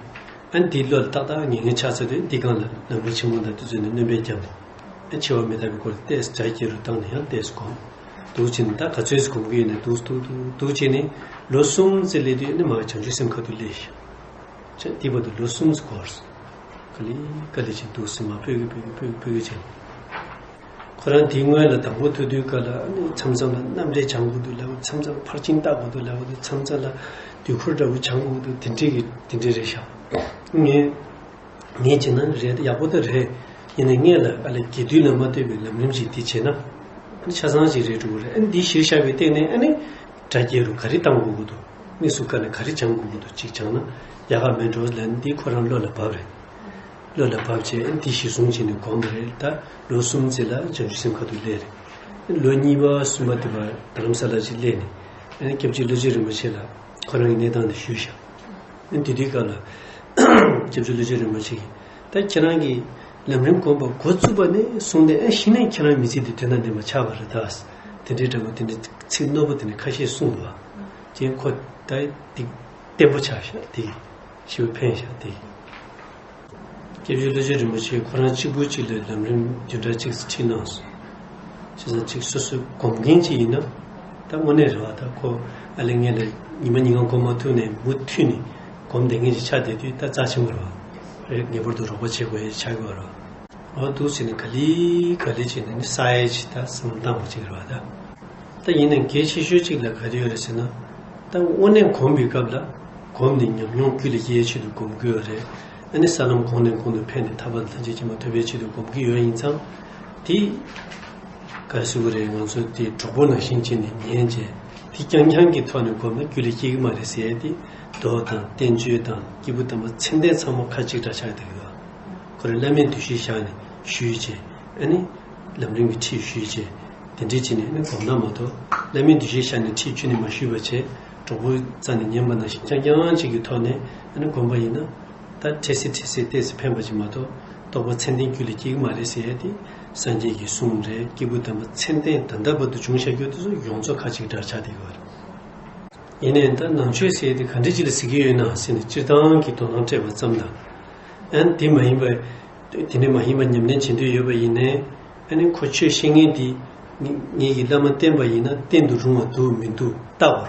ཨ་ནི་འདི་བློ་ལ་ཏག་ཏག་ངེས་ངེས་ཆགས་ཚར་དུས་འདི་སྒང་ལ་ལམ་རིམ་ཆེན་མོ་དང་དེ་ཚོ་ནས་སྣོན་པ་བརྒྱབ་ནས། ཨ་འཆི་བ་མི་རྟག་པའི་སྐོར་ཏོག་ཙམ་སྒྲ་སྐྱེ་རུ་བཏང་ནས་ཡང་ཏོག་ཙམ་སྒོམ། འདུག་བྱས་ནས་ད་ག་ཚོད་ཙམ་སྒོམ་གྱི་ཡོད་ནས་འདུག་འདུག་འདུག་འདུག་བྱས་ནས་ལོ་གསུམ་ཙམ་སླེབས་དུས་ཨ་ནི་མར་བྱང་ཆུབ་སེམས་ཁ་ཐུག་སླེབས་ཤག་བྱས་འདི་བར་དུ་ལོ་གསུམ་ཙམ་འགོར་སོང་། ག་ལེ་ག་ལེ་བྱས་འདུག་སེ་མར་ཕུད་ཀྱི་ཕུད་ཀྱི་ཕུད་ཀྱི་ཕུད་ཀྱི་བྱས། ཁོ་རང་དེའི་སྔོན་ལ་དང་པོ་ཐུག་དུས་སྐབས་ལ་ཨ་ནི་མཚམས་མཚམས་ལ་སྣམ་སྒྲས་སྦྱང་དགོས་འདུག་ལབ། མཚམས་མཚམས་ལ་ཕར་ཕྱིན་བལྟ་དགོས་འདུག་ལབ་འདུག་མཚམས་མཚམས་ལ་དུས་འཁོར་འདྲ་བོ་སྦྱང་དགོས་འདུག་དེ་འདྲའི་གི་དེ་འདྲའི་རེད་ཤག་ངས་ངས་བྱས་ན་རེད་ཡག་པོ་ད་རེད། ཡིན་ནའི་སྔོན་ལ་ཨ་ལས་དགེ་འདུན་ལ་མ་ལྟོས་པའི་ལམ་རིམ་ཞིག་འདི་བྱས་ན་ཨ་ནི་ཆ་ཚང་ཞིག་རེད་འགྲོ་གི་རེད། ཨ་ནི་འདི་གཞིར་བཞག་པའི་སྟེང་ནས་ཨ་ནི་སྒྲ་སྐྱེ་རུ་ག་རེ་བཏང་དགོས་ཀྱི་འདུག་དམིགས་སུ་བཀར་ནས་ག་རེ་སྦྱང་དགོས་ཀྱི་འདུག་གཅིག་སྦྱངས་ན་ཡག་ག་མེད་འགྲོ་ལབ་ནས་འདི་ཁོ་རང་བློ་ལ་བབས་རེད། བློ་ལ་བབས་བྱས་ཨ་ནི་འདི་གཞི་བཟུང་བྱས་ནས་སྒོམ་པ་རེད། ད་ལོ་གསུམ་ཙམ་ལ་བྱང་ཆུབ་སེམས་ཁ་ཐུག་སླེབས་རེད། ལོ་གཉིས་པ་གསུམ་པ་དེ་བར་རྡ་རམ་ས་ལ་ཅིག་སླེབས་ནས་ཨ་ནི་སྐྱབས་རྗེ་བློ་ཆོས་རིན་པོ་ཆེ་ལ་ཁོ་རང་གི་གནས་སྟངས་དེ་ཞུས་ཤག་ཨ་ནི་དེ་དུས་སྐབས་ལ་སྐྱབས་རྗེ་བློ་ཆོས་རིན་པོ་ཆེ་གིས་ད་ཁྱེད་རང་གིས་ལམ་རིམ་སྒོམ་པ་འགོ་བཙུགས་པ་ནས་བཟུང་སྟེ་ཨ་གཞི་ནས་ཁྱེད་རང་མི་ཚེ་འདི་དོན་དང་ལྡན་པ་ཆགས་པ་རེད་ད། དེ་འདྲའི་འདྲ་པོ་དེ་འདྲའི་ཚིག་རྣོ་པོ་དེ་འདྲ་ཁ་ཤས་གསུངས་འདུག་བ། ཅེས་ཁོ་ད་དེ་བརྟན་པོ་ཆགས་ཤག་དེ་ཞེ་པོ་ཕན་ཤག་དེ། སྐྱབས་རྗེ་བློ་ཆོས་རིན་པོ་ཆེ་ཁོ་རང་གཅིག་པུ་གཅིག་ལ་ལམ་རིམ་བདུན་ཕྲག་གཅིག་ཙམ་ཁྲིད་གནང་སོང་། བྱས་ཙང་གཅིག་སོ་སོའི་སྒོམ་མཁན་ཅིག་ཡིན་ན་ད་དངོས་གནས་རེད་བ། ད་ཁོ་ཨ་ལས་ངན་ལས་ཉི་མ་ཉིན་གང་སྒོམ་མ་ཐུབ་ནས་མུ་མཐུད་ནས་སྒོམ་བསྡད་མཁན་ཅིག་ཆགས་བསྡད་དུས་ད་རྩ་ཆེན་པོ་རེད་བ། རེད་ངེས་པར་དུ་རོགས་པ་བྱེད་དགོས་ཡ་ཆགས་ཀྱི་ཡོད་རེད་བ། འོ་འདུག་ཟེར་ནས་ག་ལེ་ག་ལེ་བྱས་ནས་ནི་ས་ཡ་ཅིག་ད་བསམ་བློ་བཏང་བ་ཅིག་རེད་བ་ད། ད་ཡིན་ནའི་གལ་ཆེ་ཤོས་གཅིག་ལ་ག་རེ་ཡོད་རེད་ཟེར་ན། ད་དངོས་གནས་སྒོམ་པའི་སྐབས་ལ་སྒོམ་ནས་ཉམས་མྱོང་རྒྱུད་ལ་སྐྱེ་ཡའི་ཆེད་དུ་སྒོམ་དགོས་པ་རེད། ཨ་ནི་ས་ལམ་གོང་ནས་གོང་དུ་འཕེལ་ནས་ཐར་པ་ཐམས་ཅད་མཁྱེན་པ་ཐོབ་པའི་ཆེད་དུ་སྒོམ་གྱི་ཡོད་ཡིན་ཙང་། དེ་ག་རེ་ཟེར་དགོས་རེད། ང་ཚོ་དེ་གྲོགས་པོ་ནང་བཞིན་བྱས་ནས་ཉན་བྱས་དེ་རྐྱང་རྐྱང་གི་ཐོག་ནས་སྒོམ་ན་རྒྱུད་ལ་སྐྱེ་གི་མ་རེད་ཟེར་ཡ་དེ་མདོ་དང་བསྟན་བཅོས་དང་སྐྱེས་བུ་དམ་པ་མཚན་ལྡན་ཚང་མ་ཁ་གཅིག་གྲགས་ཆགས་བསྡད་ཀྱི་འདུག་ཁོ་རང་བླ་མའི་འདུ་ཤེས་བཞག་ནས་ཞུས་བྱས་ཨ་ནི། ལམ་རིམ་གྱི་ཁྲིད་ཞུས་བྱས། དེ་འདྲའི་བྱས་ནས་ནི་སྒོམ་ན་མ་གཏོགས་བླ་མའི་འདུ་ཤེས་བཞག་ནས་ཁྲིད་ཁྱོན་ནས་མ་ཞུས་པ་བྱས་གྲོགས་པོའི་རྩ་ནས་ཉན་པ་ནང་བཞིན་རྐྱང་རྐྱང་གཅིག་གི་ཐོག་ནས་ཨ་ནི་སྒོམ་པ་ཡིན་ན་ད་འཕྲལ་སེལ་འཕྲལ་སེལ་ཏོག་ཙམ་ཕན་པ་ཅིག་མ་གཏོགས་རྟོགས་པ་མཚན་ལྡན་རྒྱུད་ལ་སྐྱེ་གི་མ་རེད་ཟེར་ཡ་དེ་སངས་རྒྱས་ཀྱི་གསུང་རེད། སྐྱེས་བུ་དམ་པ་མཚན་ལྡན་ད་ལྟ་བར་དུ་བྱུང་བཞག་རྒྱུ་དེ་ཚོ་ཡོངས་རྫོགས་ཁ་གཅིག་གྲགས་ཆགས་བསྡད་ཡོད་རེད། ཡིན་ནའི་ད་ནང་ཆོས་ཟེར་ཡ་དེ་ག་འདྲ་ཅིག་ལ་ཟེར་གྱི་ཡོད་ན་ཟེར་ནས་སྤྱིར་བཏང་གི་དོ་སྣང་སྤྲད་པ་ཙམ་དང་། ཨ་ནི་དེ་མ་ཡིན་པ། དེ་ནས་མ་ཡིན་པ་ཉམས་ལེན་བྱེད་འདོད་ཡོད་པ་ཡིན་ནའི། ཨ་ནི་ཁོ་ཆོས་བཤད་མཁན་དེ། ངེད་ཀྱི་བླ་མ་བསྟེན་པ་ཡིན་ན་བསྟེན་དུ་རུང་བ་འདུག་མི་འདུག་བལྟ་དགོས་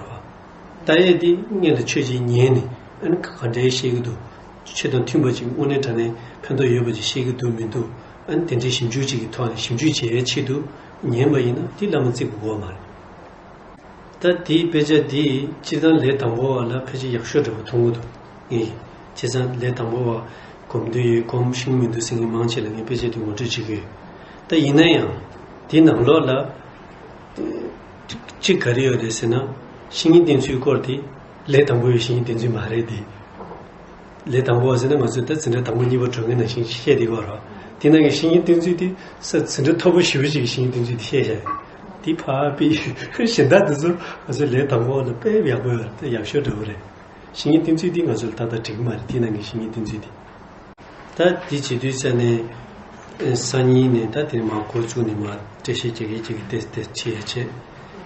རེད་བ། བལྟ་ཡས་དེ་སྔོན་ལ་ཆོས་ཅིག་ཉན་ནས་ཨ་ནི་ག་འདྲའི་བཤད་ཀྱི་འདུག་ཆོས་དང་མཐུན་པ་ཅིག་དངོས་གནས་དྲང་གནས་ཕན་ཐོགས་ཡོད་པ་ཅིག་བཤད་ཀྱི་འདུག་མི་འདུག་ཨ་ནི་དེ་འདྲའི་ཞིབ་འཇུག་ཅིག་གི་ཐོག་ནས་ཞིབ་འཇུག་བྱེད་ཡའི་ཆེད་དུ་ཉན་པ་ཡིན་ན་དེ་བླ་མ་བརྩི་དགོས་ཀྱི་མ་རེད། ད་དེའི་དཔེ་ཆ་འདི་སྤྱིར་བཏང་ལས་དང་པོ་བ་ལ་ཕལ་ཆེར་ཡག་ཤོས་འདྲ་པོ་མཐོང་གི་འདུག་ངས། བྱས་ཙང་ལས་དང་པོ་བ་གོམས་འདོད་ཡོད། གོམས་ཤེས་མི་འདུག་ཟེར་མཁན་མང་ཆེ་ལ་ངས་དཔེ་ཆ་འདི་ངོ་སྤྲོད་བྱེད་ཀྱི་ཡོད། ད་ཡིན་ན་ཡང་དེའི་ནང་ལོགས་ལ་གཅིག་ག་རེ་ཡོད་རེད་ཟེར་ན། བཤེས་གཉེན་བསྟེན་ཚུལ་སྐོར་དེ་ལས་དང་པོ་བའི་བཤེས་གཉེན་བསྟེན་ཚུལ་མ་རེད་དེ། ལས་དང་པོ་བ་ཟེར་ན་ང་ཚོས་ད་འཛིན་གྲྭ་དང་པོ་གཉིས་པ་འགྲོ་མཁན་ནང་བཞིན་བཤད་བསྡད་ཀྱི་ཡོད་རེད་བ། དེ་ནང་གི་བཤེས་གཉེན་བསྟེན་ཚུལ་དེ་ས་འཛིན་གྲྭ་མཐོ་པོ་ཞེ་པོ་ཅིག་གི་བཤེས་གཉེན་བསྟེན་ཚུལ་དེ་བཤད་བཞག་ཡོད། དེ་ཕར་དཔེ་གཞན་དག་དེ་ཚོ་ང་ཚོའི་ལས་དང་པོ་བ་ལ་དཔེ་ཡག་པོ་ཡོད་རེད། ད་ཡག་ཤོས་འདྲ་པོ་རེད། བཤེས་གཉེན་བསྟེན་ཚུལ་དེ་ང་ཚོ་ལ་ཏག་ཏག་འགྲིག་གི་མ་རེད། དེ་ནང་གི་བཤེས་གཉེན་བསྟེན་ཚུལ་དེ། ད་དེ་བྱེད་དུས་ཙ་ནས་ཨེ་སང་ཉིན་ནས་ད་དེ་མར་འགོ་བཙུགས་ནས་མར་འགྲེལ་བཤད་རྒྱག་གི་རྒྱག་གི་ཏོག་ཙམ་ཏོག་ཙམ་བྱེད་ཡ་བྱེད།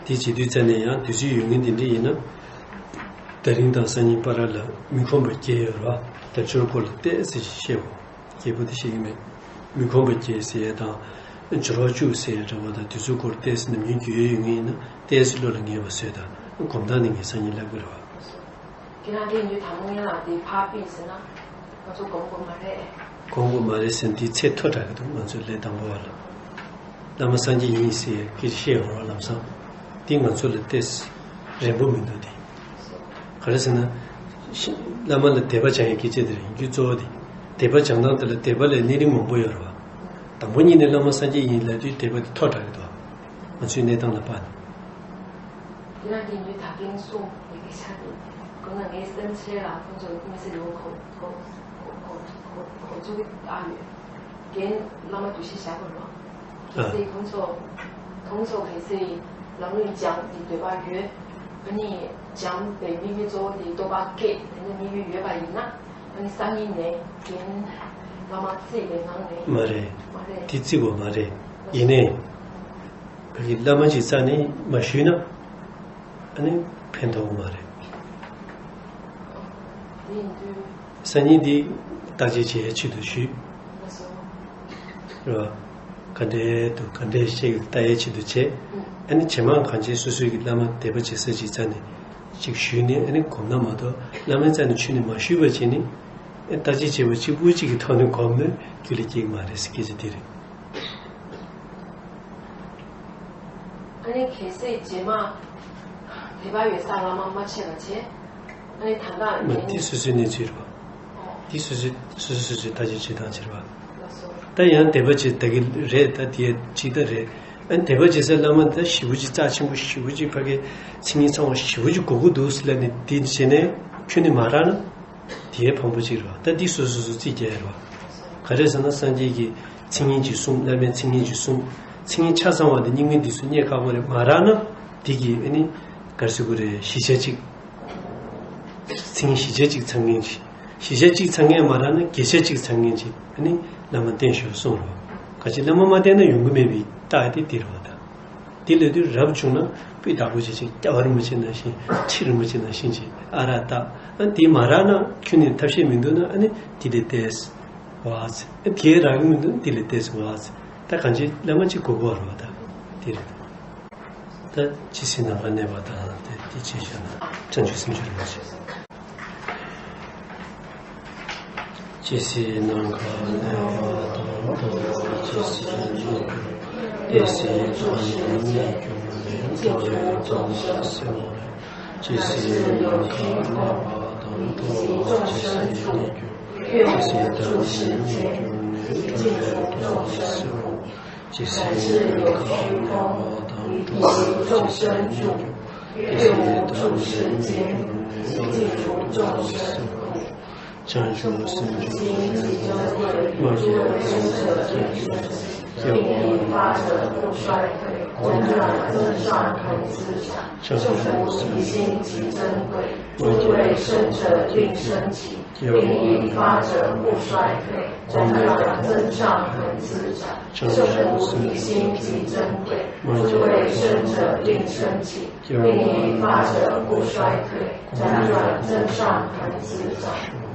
དེ་བྱེད་དུས་ཙ་ནས་ཡང་དུས་ཚོད་ཡོད་མཁན་དེ་འདྲ་ཡིན་ན། དེ་རིང་དང་སང་ཉིན་བར་ལ་མི་ཁོམ་པ་བརྒྱད་ཡོད་རེད་བ། དལ་འབྱོར་སྐོར་ལ་ཏོག་ཙམ་བཤད་དགོས། རྒྱས་པོ་དེ་བཤད་ཀྱི་མེད། མི་ཁོམ་པ་བརྒྱད་ཟེར་ཡ་དང་། འབྱོར་བ་བཅུ་ཟེར་ཡ་འདྲ་པོ་དང་། དུས་ཚོད་སྐོར་ཏོག་ཙམ་ནམ་རྒྱུན་རྒྱུས་ཡོད་ཡོད་མཁན་ཡིན་ན་ཏོག་ཙམ་བློ་ལ་ངེས་པ་བཟོས་དང་། གོམས་སྟངས་དེ་ངས་སང་ཉིན་ལབ་ཀྱི་རེད་བ། ཁྱེད་རང་གིས་འདི་དང་པོ་ངན་ལ་དེ་ཕར་ཕུད་ཟེར་ན་ང་ཚོ་གོམས་དགོས་མ་རེད། གོམས་དགོས་མ་རེད་ཟེར་ན་དེའི་ཚད་མཐོ་དྲགས་ཀྱི་འདུག་ང་ཚོའི་ལས་དང་པོ་བ་ལ། བླ་མ་སངས་རྒྱས་ཡིན་ཟེར་སྐད་ཆ་བཤད་ཡོང་རོགས་ལམ་སང་། དེ་ང་ཚོ་ལ་ཏོག་ཙམ་རན་པོ་མི་འདུག་དེ། ག་རེ་ཟེར་ན། ཤི- བླ་མ་ལ་དད་པ་བྱང་ཡའི་སྐད་ཆ་དེ་རེད། ཡིན་རྒྱུ་གཙོ་བོ་དེ། དད་པ་བྱང་སྟངས་དེ་ལ་དད་པ་ལ་གནས་རིམ་མང་པོ་ཡོད་རེད་བ། དང་པོ་ཉིད་ནས་བླ་མ་སངས་རྒྱས་ཡིན་ལབ་དུས་དད་པ་དེ་མཐོ་དྲགས་ཀྱི་འདུག་ང་ཚོའི་གནས་སྟངས་ལ་དཔག་ནས། ཁྱེད་རང་གིས་ཉོས་ད་གིན་གསུངས་པའི་སྐད་ཆ་དེ། དགོངས་ན་ངའི་སེམས་ཆེ་ལ་ཁོང་ཚོ་མི་སེར་ཡོང་གོ་གོ་གོ་གོ་གོ་ཚོ་གི་ཨ་ཡོད། རྒན་བླ་མ་འདུ་ཤེས་བཞག་གོ་ནོ། གལ་སྲིད་ཁོང་ཚོ་ཁོང་ཚོ་གལ་སྲིད་ལམ་རིམ་སྦྱང་གི་འདོད་པ་ཡོད། ཨ་ནི་སྦྱང་པའི་དམིགས་ཡུལ་གཙོ་བོ་དེ་རྟོགས་པ་སྐྱེས། དེ་ནི་དམིགས་ཡུལ་ཡོད་པ་ཡིན་ན། ཨ་ནི་སང་ཉིན་ནས་རྒན་བླ་མ་བརྩིས་པའི་ངང་ནས། མ་རེད། མ་རེད། དེ་བརྩི་དགོས་མ་རེད། ཡིན་ནའི། བོད་ཀྱི་བླ་མ་ཅིག་རྩ་ནས་མ་ཞུས་ན། ཨ་ནི་ཕན་ཐོགས་མ་རེད། སང་ཉིན་འདི་བརྟག་དཔྱད་བྱེད་ཡའི་ཆེད་དུ་ཞུས། རེད་བ། ག་འདྲའི་འདུག་ག་འདྲའི་བཤད་ཀྱི་ལྟ་ཡའི་ཆེད་དུ་བྱས། ཨ་ནི་ཇེ་མང་གང་ཆེ་སོ་སོའི་གི་བླ་མ་དད་པ་བྱེད་ས་ཅིག་རྩ་ནས་ཅིག་ཞུས་ནས། ཨ་ནི་གོམས་ན་མ་གཏོགས་བླ་མའི་རྩ་ནས་ཁྱོན་ནས་མ་ཞུས་པ་བྱས་ནས། ཨ་བརྟག་དཔྱད་བྱས་པ་གཅིག་པུ་གཅིག་གི་ཐོག་ནས་གོམས་ན་རྒྱུན་ལ་སྐྱེ་གི་མ་རེད་ཟེར་སྐད་ཆ་དེ་རེད། ཨ་ནི་གལ་སྲིད་རྗེས་མ་དད་པ་ཡོད་སར་བླ་མ་མ་ཆད་པ་བྱས། ཨ་ནི་ད་ལྟ་མ་ངས་འདི་སོ་སོའི་གནས་ཚུལ་རེད་བ། འདི་སོ་སོའི་སོ་སོ་སོ་སོའི་ལྟ་ཞིབ་བྱེད་སྟངས་བྱེད་རེད་བ། ལགས་སོ། ད་ཡང་དད་པ་བྱེད་ད་གི་རེད། ད་དེ་ཅིག་ད་རེད། ཨ་ནི་དད་པ་བྱེད་སའི་བླ་མ་ད་ཞེ་པོ་ཅིག་རྩ་ཆེན་པོ་ཞེ་པོ་ཅིག་ཕ་གི་མཚན་སྙན་ཚང་བ་ཞེ་པོ་ཅིག་དགོས་ཀྱི་འདུག་ཟེར་ལབ་ནས་དེ་བྱས་ནས་ཁྱོན་ནས་མ་རག་ན། དེའི་ཕངས་པོ་གཅིག་རེད་བ། ད་འདི་སོ་སོ་སོ་རྩིས་རྒྱག་ཡ་རེད་བ། ག་རེ་ཟེར་ན་སངས་རྒྱས་ཀྱི་མཚན་སྙན་ཅིག་གསུངས། བླ་མའི་མཚན་སྙན་ཅིག་གསུངས། མཚན་སྙན་ཆ་ཚང་བ་དེ་རྙིང་མའི་འདི་ཚོ་རྙེད་ཁག་པོ་རེད། མ་རག་ན་འདི་གི་ཨ་ནི་ག་རེ་ཟེར་དགོས་རེད། བཞི་ཆ་གཅིག་མཚན་སྙན་བཞི་ཆ་གཅིག་ཚང་མཁན་ཅིག་བཞི་ཆ་གཅིག་ཚང་མཁན་མ་རག་ན་བརྒྱད་ཆ་གཅིག་ཚང་མཁན་ཅིག་ཨ་ནི་བླ་མ་བསྟེན་ཤོག་གསུངས་རེད་བ། ག་ཅི་བླ་མ་མ་བསྟེན་ན་ཡོང་གི་མེད་པའི་རྟགས་དེ་འདི་རེད་བ་ད། དེ་ལས་དུས་རབ་བྱུང་ན་སྤུས་དག་པོ་ཅིག་ཅིག་སྐྱ་བ་རིན་པོ་ཆེ་ནང་བཞིན། ཁྲི་རིན་པོ་ཆེ་ནང་བཞིན་ཅིག་ཨ་ར་བཏགས། ཨ་དེ་མ་རག་ན་ཁྱོན་ནས་ཐབས་ཤེས་མི་འདུག་ན། ཨ་ནི་དེ་ལས་ཏེས་བ་ཚེ། ཨ་དེ་རག་གི་མི་འདུག་ན་དེ་ལས་ཏེས་བ་ཚེ། ད་གང་ཅི་བླ་མ་གཅིག་དགོས་དགོས་རེད་བ། ད་དེ་རེད། ད་ཇི་སྲིད་ནམ་མཁའ་གནས་པ་དང་། དེ་དེ་ཅི་བྱ་ན་བྱང་ཆུབ་སེམས་མཆོག་རིན་པོ་ཆེ། ཇི་སྲིད་ནམ་མཁའ་གནས་པ་དང་། ཇི་སྲིད་གནས་གྱུར། དེ་སྲིད་ཙམ་ཞིག་གནས་གྱུར་ནས། ཏོག་ཙམ་ཞིག་གསལ་བ་རེད། ཇི་སྲིད་ནམ་མཁའ་གནས་པ་དང་། ཏོག་ཙམ་ཞིག་གནས་གྱུར། ཇི་སྲིད་ཙམ་ཞིག་གནས་གྱུར་ནས། ཏོག་ཙམ་ཞིག་གསལ་བ་རེད། ཇི་སྲིད་ནམ་མཁའ་གནས་པ་དང་། ཏོག་ཙམ་ཞིག་གནས་གྱུར། དེ་སྲིད་ཙམ་ཞིག་གནས་གྱུར་ནས། ཏོག་ཙམ་ཞིག་གསལ་བ་རེད། བྱང་ཆུབ་སེམས་མཆོག་རིན་པོ་ཆེ། མ་སྐྱེས་པ་ཡི་དྭགས་ཀྱི་སྐྱེ་བ། སྐྱེ་བ། 永远发展不衰退，展展增长很滋长。